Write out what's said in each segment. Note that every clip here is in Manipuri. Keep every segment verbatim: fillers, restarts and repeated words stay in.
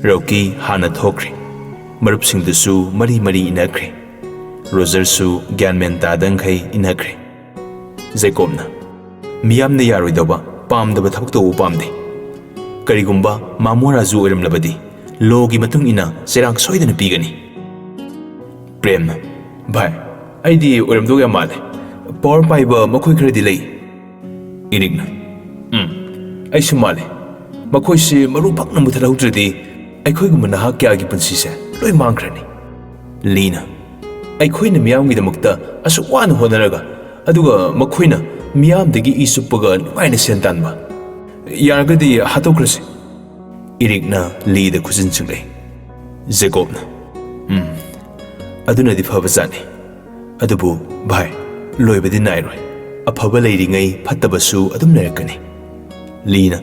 ꯔꯣꯀꯤ ꯍꯥꯟꯅ ꯊꯣꯛꯈ꯭ꯔꯦ꯫ ꯃꯔꯨꯞꯁꯤꯡꯗꯨꯁꯨ ꯃꯔꯤ ꯃꯔꯤ ꯏꯟꯅꯈ꯭ꯔꯦ꯫ ꯔꯣꯖꯔꯁꯨ ꯒ꯭ꯌꯥꯟ ꯃꯦꯟ ꯇꯥꯗꯪꯈꯩ ꯏꯟꯅꯈ꯭ꯔꯦ꯫ ꯖꯦꯀꯣꯕꯅ, "ꯃꯤꯌꯥꯝꯅ ꯌꯥꯔꯣꯏꯗꯧꯕ, ꯄꯥꯝꯗꯕ ꯊꯕꯛ ꯇꯧꯕ ꯄꯥꯝꯗꯦ꯫ ꯀꯔꯤꯒꯨꯝꯕ ꯃꯥꯃꯣ ꯔꯥꯖꯨ ꯑꯣꯏꯔꯝꯂꯕꯗꯤ, ꯂꯣꯒꯤ ꯃꯇꯨꯡ ꯏꯟꯅ ꯆꯩꯔꯥꯛ ꯁꯣꯏꯗꯅ ꯄꯤꯒꯅꯤ꯫" ꯄ꯭ꯔꯦꯝꯅ, "ꯚꯥꯏ, ꯑꯩꯗꯤ ꯑꯣꯏꯔꯝꯗꯧ ꯌꯥꯝ ꯃꯥꯜꯂꯦ꯫ ꯄꯋꯥꯔ ꯄꯥꯏꯕ ꯃꯈꯣꯏ ꯈꯔꯗꯤ ꯂꯩ꯫" ꯏꯔꯤꯛꯅ, "ꯎꯝ, ꯑꯩꯁꯨ ꯃꯥꯜꯂꯦ꯫ ꯃꯈꯣꯏꯁꯦ ꯃꯔꯨ ꯐꯛꯅ ꯃꯨꯊꯠꯍꯧꯗ꯭ꯔꯗꯤ ꯑꯩꯈꯣꯏꯒꯨꯝꯕ ꯅꯍꯥ ꯀꯌꯥꯒꯤ ꯄꯨꯟꯁꯤꯁꯦ ꯂꯣꯏ ꯃꯥꯡꯈ꯭ꯔꯅꯤ꯫" ꯂꯤꯅ, "ꯑꯩꯈꯣꯏꯅ ꯃꯤꯌꯥꯝꯒꯤꯗꯃꯛꯇ ꯑꯁꯨꯛ ꯋꯥꯅ ꯍꯣꯠꯅꯔꯒ, ꯑꯗꯨꯒ ꯃꯈꯣꯏꯅ ꯃꯤꯌꯥꯝꯗꯒꯤ ꯏ ꯆꯨꯞꯄꯒ ꯅꯨꯡꯉꯥꯏꯅ ꯁꯦꯟ ꯇꯥꯟꯕ꯫ ꯌꯥꯔꯒꯗꯤ ꯍꯥꯠꯇꯣꯛꯈ꯭ꯔꯁꯤ꯫" ꯏꯔꯤꯛꯅ ꯂꯤꯗ ꯈꯨꯖꯤꯟ ꯁꯤꯡꯂꯛꯏ꯫ ꯖꯦꯀꯣꯕꯅ, "ꯎꯝ, ꯑꯗꯨꯅꯗꯤ ꯐꯕꯖꯥꯠꯅꯤ꯫ ꯑꯗꯨꯕꯨ ꯚꯥꯏ, ꯂꯣꯏꯕꯗꯤ ꯅꯥꯏꯔꯣꯏ꯫ ꯑꯐꯕ ꯂꯩꯔꯤꯉꯩ ꯐꯠꯇꯕꯁꯨ ꯑꯗꯨꯝ ꯂꯩꯔꯛꯀꯅꯤ꯫" ꯂꯤꯅ,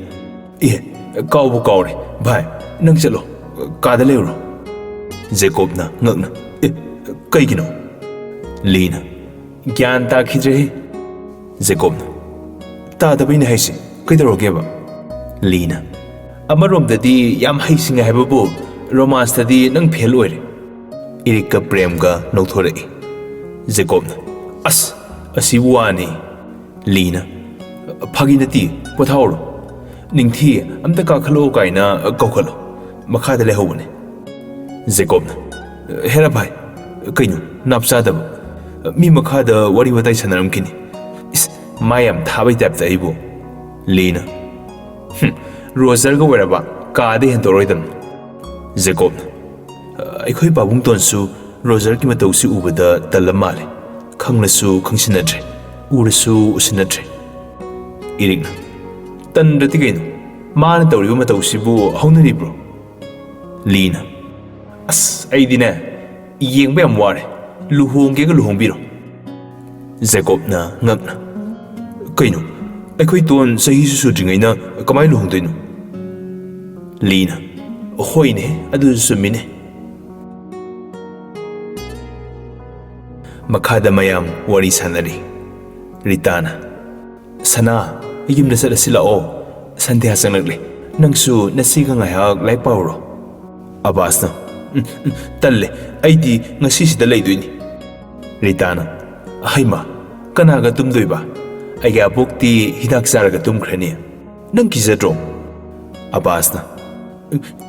"ꯑꯦ, ꯀꯥꯎꯕꯨ ꯀꯥꯎꯔꯦ꯫ ꯚꯥꯏ, ꯅꯪ ꯆꯠꯂꯣ, ꯀꯥꯗ ꯂꯩꯔꯨꯔꯣ꯫" ꯖꯦꯀꯣꯕꯅ ꯉꯛꯅ, "ꯑꯦ, ꯀꯩꯒꯤꯅꯣ?" ꯂꯤꯅ, "ꯒ꯭ꯌꯥꯟ ꯇꯥꯈꯤꯗ꯭ꯔꯦꯍꯦ꯫" ꯖꯦꯀꯣꯕꯅ, "ꯇꯥꯗꯕꯩꯅꯦ ꯍꯥꯏꯁꯦ, ꯀꯩꯗꯧꯔꯒꯦꯕ?" ꯂꯤꯅ, "ꯑꯃꯔꯣꯝꯗꯗꯤ ꯌꯥꯝ ꯍꯩꯁꯤꯡꯉꯦ ꯍꯥꯏꯕꯕꯨ, ꯔꯣꯃꯥꯟꯁꯇꯗꯤ ꯅꯪ ꯐꯦꯜ ꯑꯣꯏꯔꯦ꯫" ꯏꯔꯤꯛꯀ ꯄ꯭ꯔꯦꯝꯒ ꯅꯧꯊꯣꯔꯛꯏ꯫ ꯖꯦꯀꯣꯕꯅ, "ꯑꯁ, ꯑꯁꯤꯕꯨ ꯋꯥꯅꯤ꯫" ꯂꯤꯅ, "ꯐꯥꯒꯤ ꯅꯠꯇꯦ, ꯄꯣꯊꯥꯍꯧꯔꯣ꯫ ꯅꯤꯡꯊꯤ ꯑꯝꯇ ꯀꯥꯈꯠꯂꯛꯑꯣ ꯀꯥꯏꯅ ꯀꯧꯈꯠꯂꯣ, ꯃꯈꯥꯗ ꯂꯩꯍꯧꯕꯅꯦ꯫" ꯖꯦꯀꯣꯕꯅ, "ꯍꯦꯔꯥ ꯚꯥꯏ, ꯀꯩꯅꯣ ꯅꯥꯞ ꯆꯥꯗꯕ? ꯃꯤ ꯃꯈꯥꯗ ꯋꯥꯔꯤ ꯋꯥꯇꯥꯏ ꯁꯥꯟꯅꯔꯝꯈꯤꯅꯤ꯫ ꯏꯁ, ꯃꯥ ꯌꯥꯝ ꯊꯥꯕꯩ ꯇꯥꯏꯞꯇ ꯑꯩꯕꯨ꯫" ꯂꯤꯅ, "ꯍꯨꯝ, ꯔꯣꯖꯔꯒ ꯑꯣꯏꯔꯕ ꯀꯥꯗ ꯍꯦꯟꯗꯣꯛꯑꯔꯣꯏꯗꯕꯅꯤ꯫" ꯖꯦꯀꯣꯕꯅ, "ꯑꯩꯈꯣꯏ ꯄꯥꯕꯨꯡꯇꯣꯟꯁꯨ ꯔꯣꯖꯔꯒꯤ ꯃꯇꯧꯁꯤ ꯎꯕꯗ ꯇꯜꯂ ꯃꯥꯜꯂꯦ꯫ ꯈꯪꯂꯁꯨ ꯈꯪꯁꯤꯟꯅꯗ꯭ꯔꯦ, ꯎꯔꯁꯨ ꯎꯁꯤꯟꯅꯗ꯭ꯔꯦ꯫" ꯏꯔꯤꯛꯅ, "ꯇꯟꯗ꯭ꯔꯗꯤ ꯀꯩꯅꯣ? ꯃꯥꯅ ꯇꯧꯔꯤꯕ ꯃꯇꯧꯁꯤꯕꯨ ꯍꯧꯅꯔꯤꯕ꯭ꯔꯣ?" ꯂꯤꯅ, "ꯑꯁ, ꯑꯩꯗꯤꯅꯦ, ꯌꯦꯡꯕ ꯌꯥꯝ ꯋꯥꯔꯦ꯫ ꯂꯨꯍꯣꯡꯒꯦꯒ ꯂꯨꯍꯣꯡꯕꯤꯔꯣ꯫" ꯖꯦꯀꯣꯕꯅ ꯉꯛꯅ, "ꯀꯩꯅꯣ? ꯑꯩꯈꯣꯏ ꯇꯣꯟ ꯆꯍꯤꯁꯨ ꯁꯨꯗ꯭ꯔꯤꯉꯩꯅ ꯀꯃꯥꯏꯅ ꯂꯨꯍꯣꯡꯗꯣꯏꯅꯣ?" ꯂꯤꯅ, "ꯍꯣꯏꯅꯦ, ꯑꯗꯨꯁꯨ ꯆꯨꯝꯃꯤꯅꯦ꯫" ꯃꯈꯥꯗ ꯃꯌꯥꯝ ꯋꯥꯔꯤ ꯁꯥꯟꯅꯔꯤ꯫ ꯔꯤꯇꯥꯅ, "ꯁꯅꯥ, ꯌꯨꯝꯗ ꯆꯠꯂꯁꯤ ꯂꯥꯛꯑꯣ꯫ ꯁꯟꯙ꯭ꯌꯥ ꯆꯪꯂꯛꯂꯦ꯫ ꯅꯪꯁꯨ ꯅꯆꯦꯒ ꯉꯥꯏꯍꯥꯛ ꯂꯥꯏꯔꯤꯛ ꯄꯥꯎꯔꯣ꯫" ꯑꯕꯥꯁꯅ, "ꯎꯝ, ꯎꯝ, ꯇꯜꯂꯦ, ꯑꯩꯗꯤ ꯉꯁꯤꯁꯤꯗ ꯂꯩꯗꯣꯏꯅꯤ꯫" ꯔꯤꯇꯥꯅ, "ꯍꯩꯃ, ꯀꯅꯥꯒ ꯇꯨꯝꯗꯣꯏꯕ? ꯑꯩꯒꯤ ꯑꯕꯣꯛꯇꯤ ꯍꯤꯗꯥꯛ ꯆꯥꯔꯒ ꯇꯨꯝꯈ꯭ꯔꯅꯤ꯫ ꯅꯪ ꯀꯤꯖꯗ꯭ꯔꯣ?" ꯑꯕꯥꯁꯅ,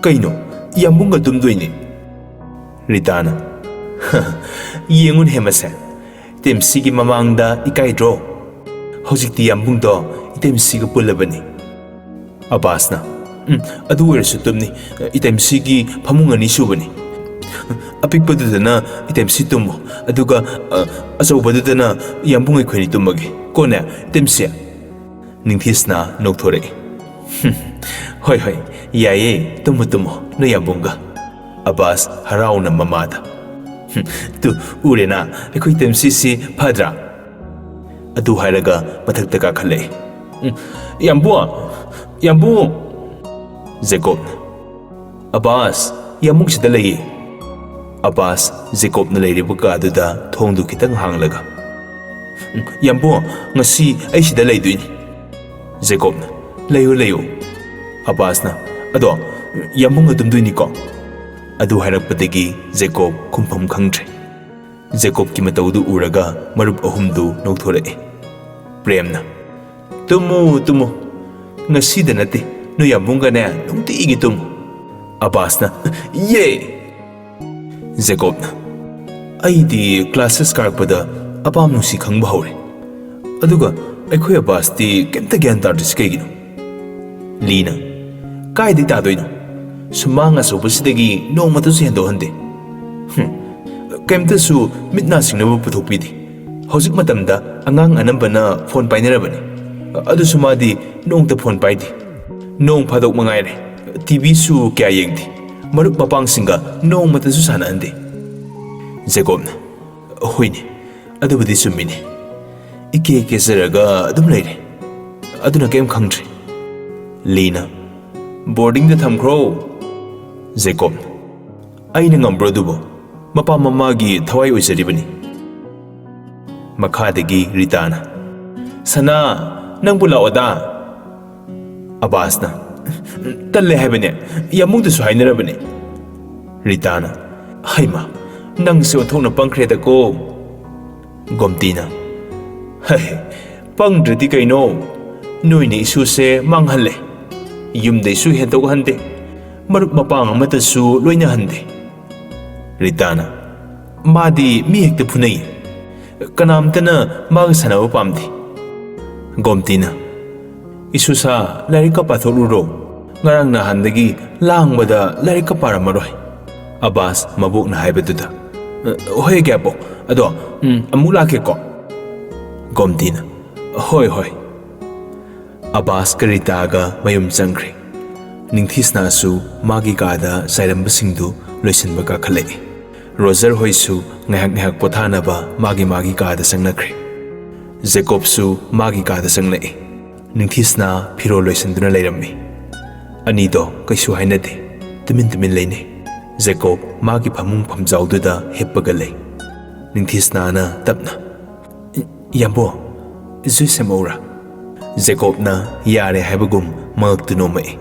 "ꯀꯩꯅꯣ, ꯌꯥꯝꯕꯨꯡꯒ ꯇꯨꯝꯗꯣꯏꯅꯤ꯫" ꯔꯤꯇꯥꯅ, "ꯌꯦꯡꯉꯨꯅꯦ ꯃꯁꯦ, ꯏꯇꯩꯃꯁꯤꯒꯤ ꯃꯃꯥꯡꯗ ꯏꯀꯥꯏꯗ꯭ꯔꯣ? ꯍꯧꯖꯤꯛꯇꯤ ꯌꯥꯝꯕꯨꯡꯗꯣ ꯏꯇꯩꯃꯁꯤꯒ ꯄꯨꯜꯂꯕꯅꯤ꯫" ꯑꯕꯥꯁꯅ, "ꯎꯝ, ꯑꯗꯨ ꯑꯣꯏꯔꯁꯨ ꯇꯨꯝꯅꯤ꯫ ꯏꯇꯩꯃꯁꯤꯒꯤ ꯐꯃꯨꯡ ꯑꯅꯤ ꯁꯨꯕꯅꯤ꯫ ꯑꯄꯤꯛꯄꯗꯨꯗꯅ ꯏꯇꯩꯃꯁꯤ ꯇꯨꯝꯃꯣ, ꯑꯗꯨꯒ, ꯑ, ꯑꯆꯧꯕꯗꯨꯗꯅ ꯌꯥꯝꯕꯨꯡ ꯑꯩꯈꯣꯏꯅꯤ ꯇꯨꯝꯃꯒꯦ꯫ ꯀꯣꯅꯦ, ꯏꯇꯩꯃꯁꯤ?" ꯅꯤꯡꯊꯤꯁꯅꯥ ꯅꯣꯛꯊꯣꯔꯛꯏ꯫ "ꯍꯨꯝ, ꯍꯣꯏ, ꯍꯣꯏ, ꯌꯥꯏꯌꯦ, ꯇꯨꯝꯃꯣ, ꯇꯨꯝꯃꯣ, ꯅꯣꯏ ꯌꯥꯝꯕꯨꯡꯒ꯫" ꯑꯕꯥꯁ ꯍꯔꯥꯎꯅ ꯃꯃꯥꯗ, "ꯍꯨꯝ, ꯇꯨ, ꯎꯔꯦꯅ, ꯑꯩꯈꯣꯏ ꯏꯇꯩꯃꯁꯤꯁꯤ ꯐꯗ꯭ꯔꯥ?" ꯑꯗꯨ ꯍꯥꯏꯔꯒ ꯃꯊꯛꯇ ꯀꯥꯈꯠꯂꯛꯏ꯫ "ꯎꯝ, ꯌꯥꯝꯕꯨꯡ, ꯌꯥꯝꯕꯨꯡ!" ꯖꯦꯀꯣꯕꯅ, "ꯑꯕꯥꯁ, ꯌꯥꯝꯕꯨꯡ ꯁꯤꯗ ꯂꯩꯌꯦ꯫" ꯑꯕꯥꯁ ꯖꯦꯀꯣꯕꯅ ꯂꯩꯔꯤꯕ ꯀꯥꯗꯨꯗ ꯊꯣꯡꯗꯨ ꯈꯤꯇꯪ ꯍꯥꯡꯂꯒ, "ꯎꯝ, ꯌꯥꯝꯕꯨꯡ, ꯉꯁꯤ ꯑꯩ ꯁꯤꯗ ꯂꯩꯗꯣꯏꯅꯤ꯫" ꯖꯦꯀꯣꯕꯅ, "ꯂꯩꯌꯨ, ꯂꯩꯌꯨ꯫" ꯑꯕꯥꯁꯅ, "ꯑꯗꯣ, ꯌꯥꯝꯕꯨꯡꯒ ꯇꯨꯝꯗꯣꯏꯅꯤꯀꯣ?" ꯑꯗꯨ ꯍꯥꯏꯔꯛꯄꯗꯒꯤ ꯖꯦꯀꯣꯕ ꯈꯨꯝꯐꯝ ꯈꯪꯗ꯭ꯔꯦ꯫ ꯖꯦꯀꯣꯕꯀꯤ ꯃꯇꯧꯗꯨ ꯎꯔꯒ ꯃꯔꯨꯞ ꯑꯍꯨꯝꯗꯨ ꯅꯣꯛꯊꯣꯔꯛꯏ꯫ ꯄ꯭ꯔꯦꯝꯅ, "ꯇꯨꯝꯃꯨ, ꯇꯨꯝꯃꯨ꯫ ꯉꯁꯤꯗ ꯅꯠꯇꯦ, ꯅꯣꯏ ꯌꯥꯝꯕꯨꯡꯒꯅꯦ ꯅꯨꯡꯇꯤꯒꯤ ꯇꯨꯝꯃꯨ꯫" ꯑꯕꯥꯁꯅ, "ꯌꯦ!" ꯖꯦꯀꯣꯕꯅ, "ꯑꯩꯗꯤ ꯀ꯭ꯂꯥꯁ ꯁꯤꯛꯁ ꯀꯥꯔꯛꯄꯗ ꯑꯄꯥꯝ ꯅꯨꯡꯁꯤ ꯈꯪꯕ ꯍꯧꯔꯦ꯫ ꯑꯗꯨꯒ ꯑꯩꯈꯣꯏ ꯑꯕꯥꯁꯇꯤ ꯀꯩꯝꯇ ꯒ꯭ꯌꯥꯟ ꯇꯥꯗ꯭ꯔꯤꯁꯤ ꯀꯩꯒꯤꯅꯣ?" ꯂꯤꯅ, "ꯀꯥꯏꯗꯩ ꯇꯥꯗꯣꯏꯅꯣ? ꯁꯨꯃꯥꯡ ꯑꯆꯧꯕꯁꯤꯗꯒꯤ ꯅꯣꯡꯃꯇꯁꯨ ꯍꯦꯟꯗꯣꯛꯍꯟꯗꯦ꯫ ꯍꯨꯝ, ꯀꯩꯝꯇꯁꯨ ꯃꯤꯠ ꯅꯥ ꯁꯤꯡꯅꯕ ꯄꯨꯊꯣꯛꯄꯤꯗꯦ꯫ ꯍꯧꯖꯤꯛ ꯃꯇꯝꯗ ꯑꯉꯥꯡ ꯑꯅꯝꯕꯅ ꯐꯣꯟ ꯄꯥꯏꯅꯔꯕꯅꯤ꯫ ꯑꯗꯨꯁꯨ ꯃꯥꯗꯤ ꯅꯣꯡꯃꯇ ꯐꯣꯟ ꯄꯥꯏꯗꯦ꯫ ꯅꯣꯡ ꯐꯥꯗꯣꯛ ꯃꯉꯥꯏꯔꯦ꯫ ꯇꯤ ꯚꯤꯁꯨ ꯀꯌꯥ ꯌꯦꯡꯗꯦ꯫ ꯃꯔꯨꯞ ꯃꯄꯥꯡꯁꯤꯡꯒ ꯅꯣꯡꯃꯇꯁꯨ ꯁꯥꯟꯅꯍꯟꯗꯦ꯫" ꯖꯦꯀꯣꯕꯅ, "ꯍꯣꯏꯅꯦ, ꯑꯗꯨꯕꯨꯗꯤ ꯆꯨꯝꯃꯤꯅꯦ꯫ ꯏꯀꯦ ꯀꯦꯖꯔꯒ ꯑꯗꯨꯝ ꯂꯩꯔꯦ꯫ ꯑꯗꯨꯅ ꯀꯩꯝ ꯈꯪꯗ꯭ꯔꯦ꯫" ꯂꯤꯅ, "ꯕꯣꯔꯗꯤꯡꯗ ꯊꯝꯈ꯭ꯔꯣ꯫" ꯖꯦꯀꯣꯕꯅ, "ꯑꯩꯅ ꯉꯝꯕ꯭ꯔꯣ ꯑꯗꯨꯕꯨ? ꯃꯄꯥ ꯃꯃꯥꯒꯤ ꯊꯋꯥꯏ ꯑꯣꯏꯖꯔꯤꯕꯅꯤ꯫" ꯃꯈꯥꯗꯒꯤ ꯔꯤꯇꯥꯅ, "ꯁꯅꯥ, ꯅꯪꯕꯨ ꯂꯥꯛꯑꯣꯗꯥ꯫" ꯑꯕꯥꯁꯅ, "ꯇꯜꯂꯦ ꯍꯥꯏꯕꯅꯦ, ꯌꯥꯝꯕꯨꯡꯗꯁꯨ ꯍꯥꯏꯅꯔꯕꯅꯦ꯫ ꯔꯤꯇꯥꯅ, "ꯍꯩꯃ, ꯅꯪꯁꯦ ꯑꯣꯟꯊꯣꯛꯅ ꯄꯪꯈ꯭ꯔꯦꯗꯀꯣ!" ꯒꯣꯝꯇꯤꯅ, "ꯍꯩ, ꯄꯪꯗ꯭ꯔꯗꯤ ꯀꯩꯅꯣ? ꯅꯣꯏꯅ ꯏꯁꯨꯁꯦ ꯃꯥꯡꯍꯜꯂꯦ꯫ ꯌꯨꯝꯗꯩꯁꯨ ꯍꯦꯟꯗꯣꯛꯍꯟꯗꯦ꯫ ꯃꯔꯨꯞ ꯃꯄꯥꯡ ꯑꯃꯠꯇꯁꯨ ꯂꯣꯏꯅꯍꯟꯗꯦ꯫" ꯔꯤꯇꯥꯅ, "ꯃꯥꯗꯤ ꯃꯤ ꯍꯦꯛꯇ ꯐꯨꯅꯩ꯫ ꯀꯅꯥꯝꯇꯅ ꯃꯥꯒ ꯁꯥꯟꯅꯕ ꯄꯥꯝꯗꯦ꯫" ꯒꯣꯝꯇꯤꯅ, "ꯏꯁꯨꯁꯥ, ꯂꯥꯏꯔꯤꯛꯀ ꯄꯥꯊꯣꯛꯂꯨꯔꯣ꯫ ꯉꯔꯥꯡ ꯅꯍꯥꯟꯗꯒꯤ ꯂꯥꯡꯕꯗ ꯂꯥꯏꯔꯤꯛꯀ ꯄꯥꯔꯝꯃꯔꯣꯏ꯫" ꯑꯕꯥꯁ ꯃꯕꯣꯛꯅ ꯍꯥꯏꯕꯗꯨꯗ, "ꯍꯣꯏ ꯑꯒ꯭ꯌꯥꯕꯣꯛ, ꯑꯗꯣ, ꯎꯝ, ꯑꯃꯨꯛ ꯂꯥꯛꯀꯦꯀꯣ꯫" ꯒꯣꯝꯇꯤꯅ, "ꯍꯣꯏ, ꯍꯣꯏ꯫" ꯑꯕꯥꯁꯀ ꯔꯤꯇꯥꯒ ꯃꯌꯨꯝ ꯆꯪꯈ꯭ꯔꯦ꯫ ꯅꯤꯡꯊꯤꯁꯅꯥꯁꯨ ꯃꯥꯒꯤ ꯀꯥꯗ ꯆꯥꯏꯔꯝꯕꯁꯤꯡꯗꯨ ꯂꯣꯏꯁꯤꯟꯕ ꯀꯥꯈꯠꯂꯛꯏ꯫ ꯔꯣꯖꯔ ꯍꯣꯏꯁꯨ ꯉꯥꯏꯍꯥꯛ ꯉꯥꯏꯍꯥꯛ ꯄꯣꯊꯥꯅꯕ ꯃꯥꯒꯤ ꯃꯥꯒꯤ ꯀꯥꯗ ꯆꯪꯅꯈ꯭ꯔꯦ꯫ ꯖꯦꯀꯣꯕꯁꯨ ꯃꯥꯒꯤ ꯀꯥꯗ ꯆꯪꯂꯛꯏ꯫ ꯅꯤꯡꯊꯤꯁꯅꯥ ꯐꯤꯔꯣꯜ ꯂꯣꯏꯁꯤꯟꯗꯨꯅ ꯂꯩꯔꯝꯃꯤ꯫ ꯑꯅꯤꯗꯣ ꯀꯩꯁꯨ ꯍꯥꯏꯅꯗꯦ, ꯇꯨꯃꯤꯟ ꯇꯨꯃꯤꯟ ꯂꯩꯅꯩ꯫ ꯖꯦꯀꯣꯕ ꯃꯥꯒꯤ ꯐꯃꯨꯡ ꯐꯝꯖꯥꯎꯗꯨꯗ ꯍꯤꯞꯄꯒ ꯂꯩ꯫ ꯅꯤꯡꯊꯤꯁꯅꯥꯅ ꯇꯞꯅ, "ꯏꯌꯥꯝꯕꯣ, ꯖꯨꯏꯁ ꯁꯦꯝꯃꯛꯎꯔꯥ?" ꯖꯦꯀꯣꯕꯅ ꯌꯥꯔꯦ ꯍꯥꯏꯕꯒꯨꯝ ꯃꯉꯛꯇꯨ ꯅꯣꯝꯃꯛꯏ꯫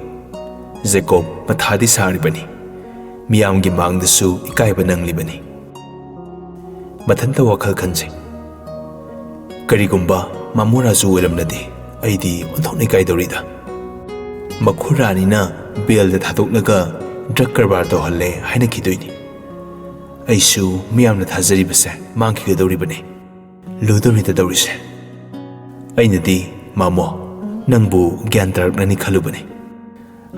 ꯖꯦꯀꯣꯕ ꯃꯊꯥꯗꯤ ꯁꯥꯔꯤꯕꯅꯤ, ꯃꯤꯌꯥꯝꯒꯤ ꯃꯥꯡꯗꯁꯨ ꯏꯀꯥꯏꯕ ꯅꯪꯂꯤꯕꯅꯤ꯫ ꯃꯊꯟꯇ ꯋꯥꯈꯜ ꯈꯟꯖꯩ꯫ "ꯀꯔꯤꯒꯨꯝꯕ ꯃꯥꯃꯣ ꯔꯥꯖꯨ ꯑꯣꯏꯔꯝꯂꯗꯤ ꯑꯩꯗꯤ ꯑꯣꯟꯊꯣꯛꯅ ꯏꯀꯥꯏꯗꯧꯔꯤꯗ꯫ ꯃꯈꯨꯔꯥꯅꯤꯅ ꯕꯦꯜꯗ ꯊꯥꯗꯣꯛꯂꯒ ꯗ꯭ꯔꯒ ꯀꯔꯕꯥꯔ ꯇꯧꯍꯜꯂꯦ ꯍꯥꯏꯅꯈꯤꯗꯣꯏꯅꯤ꯫ ꯑꯩꯁꯨ ꯃꯤꯌꯥꯝꯅ ꯊꯥꯖꯔꯤꯕꯁꯦ ꯃꯥꯡꯈꯤꯒꯗꯧꯔꯤꯕꯅꯤ꯫ ꯂꯨꯗꯧꯔꯤꯗ ꯇꯧꯔꯤꯁꯦ꯫" ꯑꯩꯅꯗꯤ, "ꯃꯥꯃꯣ, ꯅꯪꯕꯨ ꯒ꯭ꯌꯥꯟ ꯇꯥꯔꯛꯂꯅꯤ ꯈꯜꯂꯨꯕꯅꯤ꯫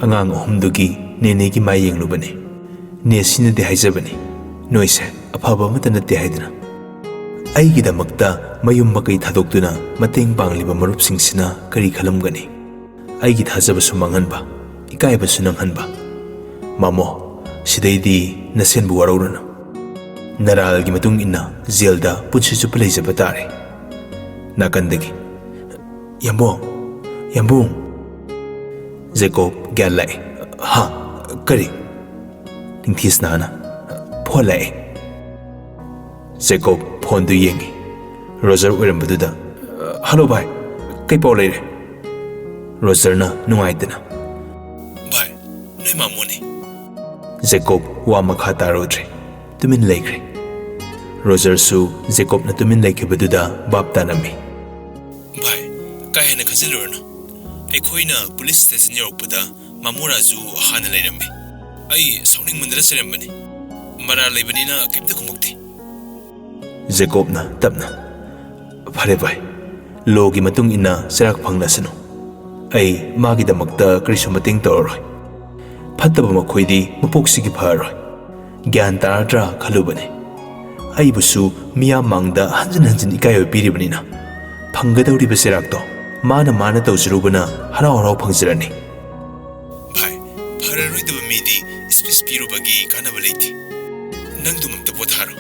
ꯑꯉꯥꯡ ꯑꯍꯨꯝꯗꯨꯒꯤ ꯅꯦꯅꯦꯒꯤ ꯃꯥꯏ ꯌꯦꯡꯂꯨꯕꯅꯤ꯫ ꯅꯦꯁꯤꯅꯗꯤ ꯍꯥꯏꯖꯕꯅꯤ, ꯅꯣꯏꯁꯦ ꯑꯐꯕ ꯑꯃꯠꯇ ꯅꯠꯇꯦ ꯍꯥꯏꯗꯅ꯫ ꯑꯩꯒꯤꯗꯃꯛꯇ ꯃꯌꯨꯝ ꯃꯀꯩ ꯊꯥꯗꯣꯛꯇꯨꯅ ꯃꯇꯦꯡ ꯄꯥꯡꯂꯤꯕ ꯃꯔꯨꯞꯁꯤꯡꯁꯤꯅ ꯀꯔꯤ ꯈꯜꯂꯝꯒꯅꯤ? ꯑꯩꯒꯤ ꯊꯥꯖꯕꯁꯨ ꯃꯥꯡꯍꯟꯕ, ꯏꯀꯥꯏꯕꯁꯨ ꯅꯪꯍꯟꯕ꯫ ꯃꯥꯃꯣ, ꯁꯤꯗꯩꯗꯤ ꯅꯁꯦꯟꯕꯨ ꯋꯥꯔꯧꯔꯨꯅꯨ꯫ ꯅꯔꯥꯜꯒꯤ ꯃꯇꯨꯡ ꯏꯟꯅ ꯖꯦꯜꯗ ꯄꯨꯟꯁꯤ ꯆꯨꯞꯄ ꯂꯩꯖꯕ ꯇꯥꯔꯦ꯫" ꯅꯥꯀꯟꯗꯒꯤ, "ꯌꯥꯝꯕꯨꯡ, ꯌꯥꯝꯕꯨꯡ!" ꯖꯦꯀꯣꯕ ꯒ꯭ꯌꯥꯟ ꯂꯥꯛꯑꯦ꯫ "ꯍꯥ? ꯀꯔꯤ?" ꯅꯤꯡꯊꯤꯁꯅꯥꯅ, "ꯐꯣꯟ ꯂꯥꯛꯑꯦ꯫" ꯖꯦꯀꯣꯕ ꯐꯣꯟꯗꯨ ꯌꯦꯡꯉꯤ꯫ ꯔꯣꯖꯔ ꯑꯣꯏꯔꯝꯕꯗꯨꯗ, "ꯍꯜꯂꯣ ꯚꯥꯏ, ꯀꯩ ꯄꯥꯎ ꯂꯩꯔꯦ?" ꯔꯣꯖꯔꯅ ꯅꯨꯡꯉꯥꯏꯇꯅ, "ꯚꯥꯏ, ꯅꯣꯏ ꯃꯥꯃꯣꯅꯤ꯫" ꯖꯦꯀꯣꯕ ꯋꯥ ꯃꯈꯥ ꯇꯥꯔꯨꯗ꯭ꯔꯦ꯫ ꯇꯨꯃꯤꯟ ꯂꯩꯈ꯭ꯔꯦ꯫ ꯔꯣꯖꯔꯁꯨ ꯖꯦꯀꯣꯕꯅ ꯇꯨꯃꯤꯟ ꯂꯩꯈꯤꯕꯗꯨꯗ ꯚꯥꯞ ꯇꯥꯅꯝꯃꯤ꯫ "ꯚꯥꯏ, ꯀꯥ ꯍꯦꯟꯅ ꯈꯟꯖꯤꯜꯂꯨꯔꯅꯨ꯫ ꯑꯩꯈꯣꯏꯅ ꯄꯨꯂꯤꯁ ꯁ꯭ꯇꯦꯁꯟ ꯌꯧꯔꯛꯄꯗ ꯃꯥꯃꯣ ꯔꯥꯖꯨ ꯍꯥꯟꯅ ꯂꯩꯔꯝꯃꯤ꯫ ꯑꯩ ꯁꯥꯎꯅꯤꯡꯃꯟꯗꯅ ꯆꯩꯔꯝꯕꯅꯤ꯫ ꯃꯔꯥꯜ ꯂꯩꯕꯅꯤꯅ ꯀꯩꯝꯇ ꯈꯨꯝꯃꯛꯇꯦ꯫" ꯖꯦꯀꯣꯕꯅ ꯇꯞꯅ, "ꯐꯔꯦ ꯚꯥꯏ, ꯂꯣꯒꯤ ꯃꯇꯨꯡ ꯏꯟꯅ ꯆꯩꯔꯥꯛ ꯐꯪꯂꯁꯅꯨ꯫ ꯑꯩ ꯃꯥꯒꯤꯗꯃꯛꯇ ꯀꯔꯤꯁꯨ ꯃꯇꯦꯡ ꯇꯧꯔꯔꯣꯏ꯫ ꯐꯠꯇꯕ ꯃꯈꯣꯏꯗꯤ ꯃꯄꯣꯛꯁꯤꯒꯤ ꯐꯔꯔꯣꯏ꯫ ꯒ꯭ꯌꯥꯟ ꯇꯥꯔꯗ꯭ꯔꯥ ꯈꯜꯂꯨꯕꯅꯤ꯫ ꯑꯩꯕꯨꯁꯨ ꯃꯤꯌꯥꯝ ꯃꯥꯡꯗ ꯍꯟꯖꯤꯟ ꯍꯟꯖꯤꯟ ꯏꯀꯥꯏꯕ ꯄꯤꯔꯤꯕꯅꯤꯅ ꯐꯪꯒꯗꯧꯔꯤꯕ ꯆꯩꯔꯥꯛꯇꯣ ꯃꯥꯅ ꯃꯥꯅ ꯇꯧꯖꯔꯨꯕꯅ ꯍꯔꯥꯎ ꯍꯔꯥꯎ ꯐꯪꯖꯔꯅꯤ꯫" "ꯚꯥꯏ, ꯐꯔꯔꯣꯏꯗꯕ ꯃꯤꯗꯤ ꯁ꯭ꯄꯤꯆ ꯄꯤꯔꯨꯕꯒꯤ ꯀꯥꯟꯅꯕ ꯂꯩꯇꯦ꯫ ꯅꯪꯗꯨꯃꯛꯇ ꯄꯣꯊꯥꯔꯣ꯫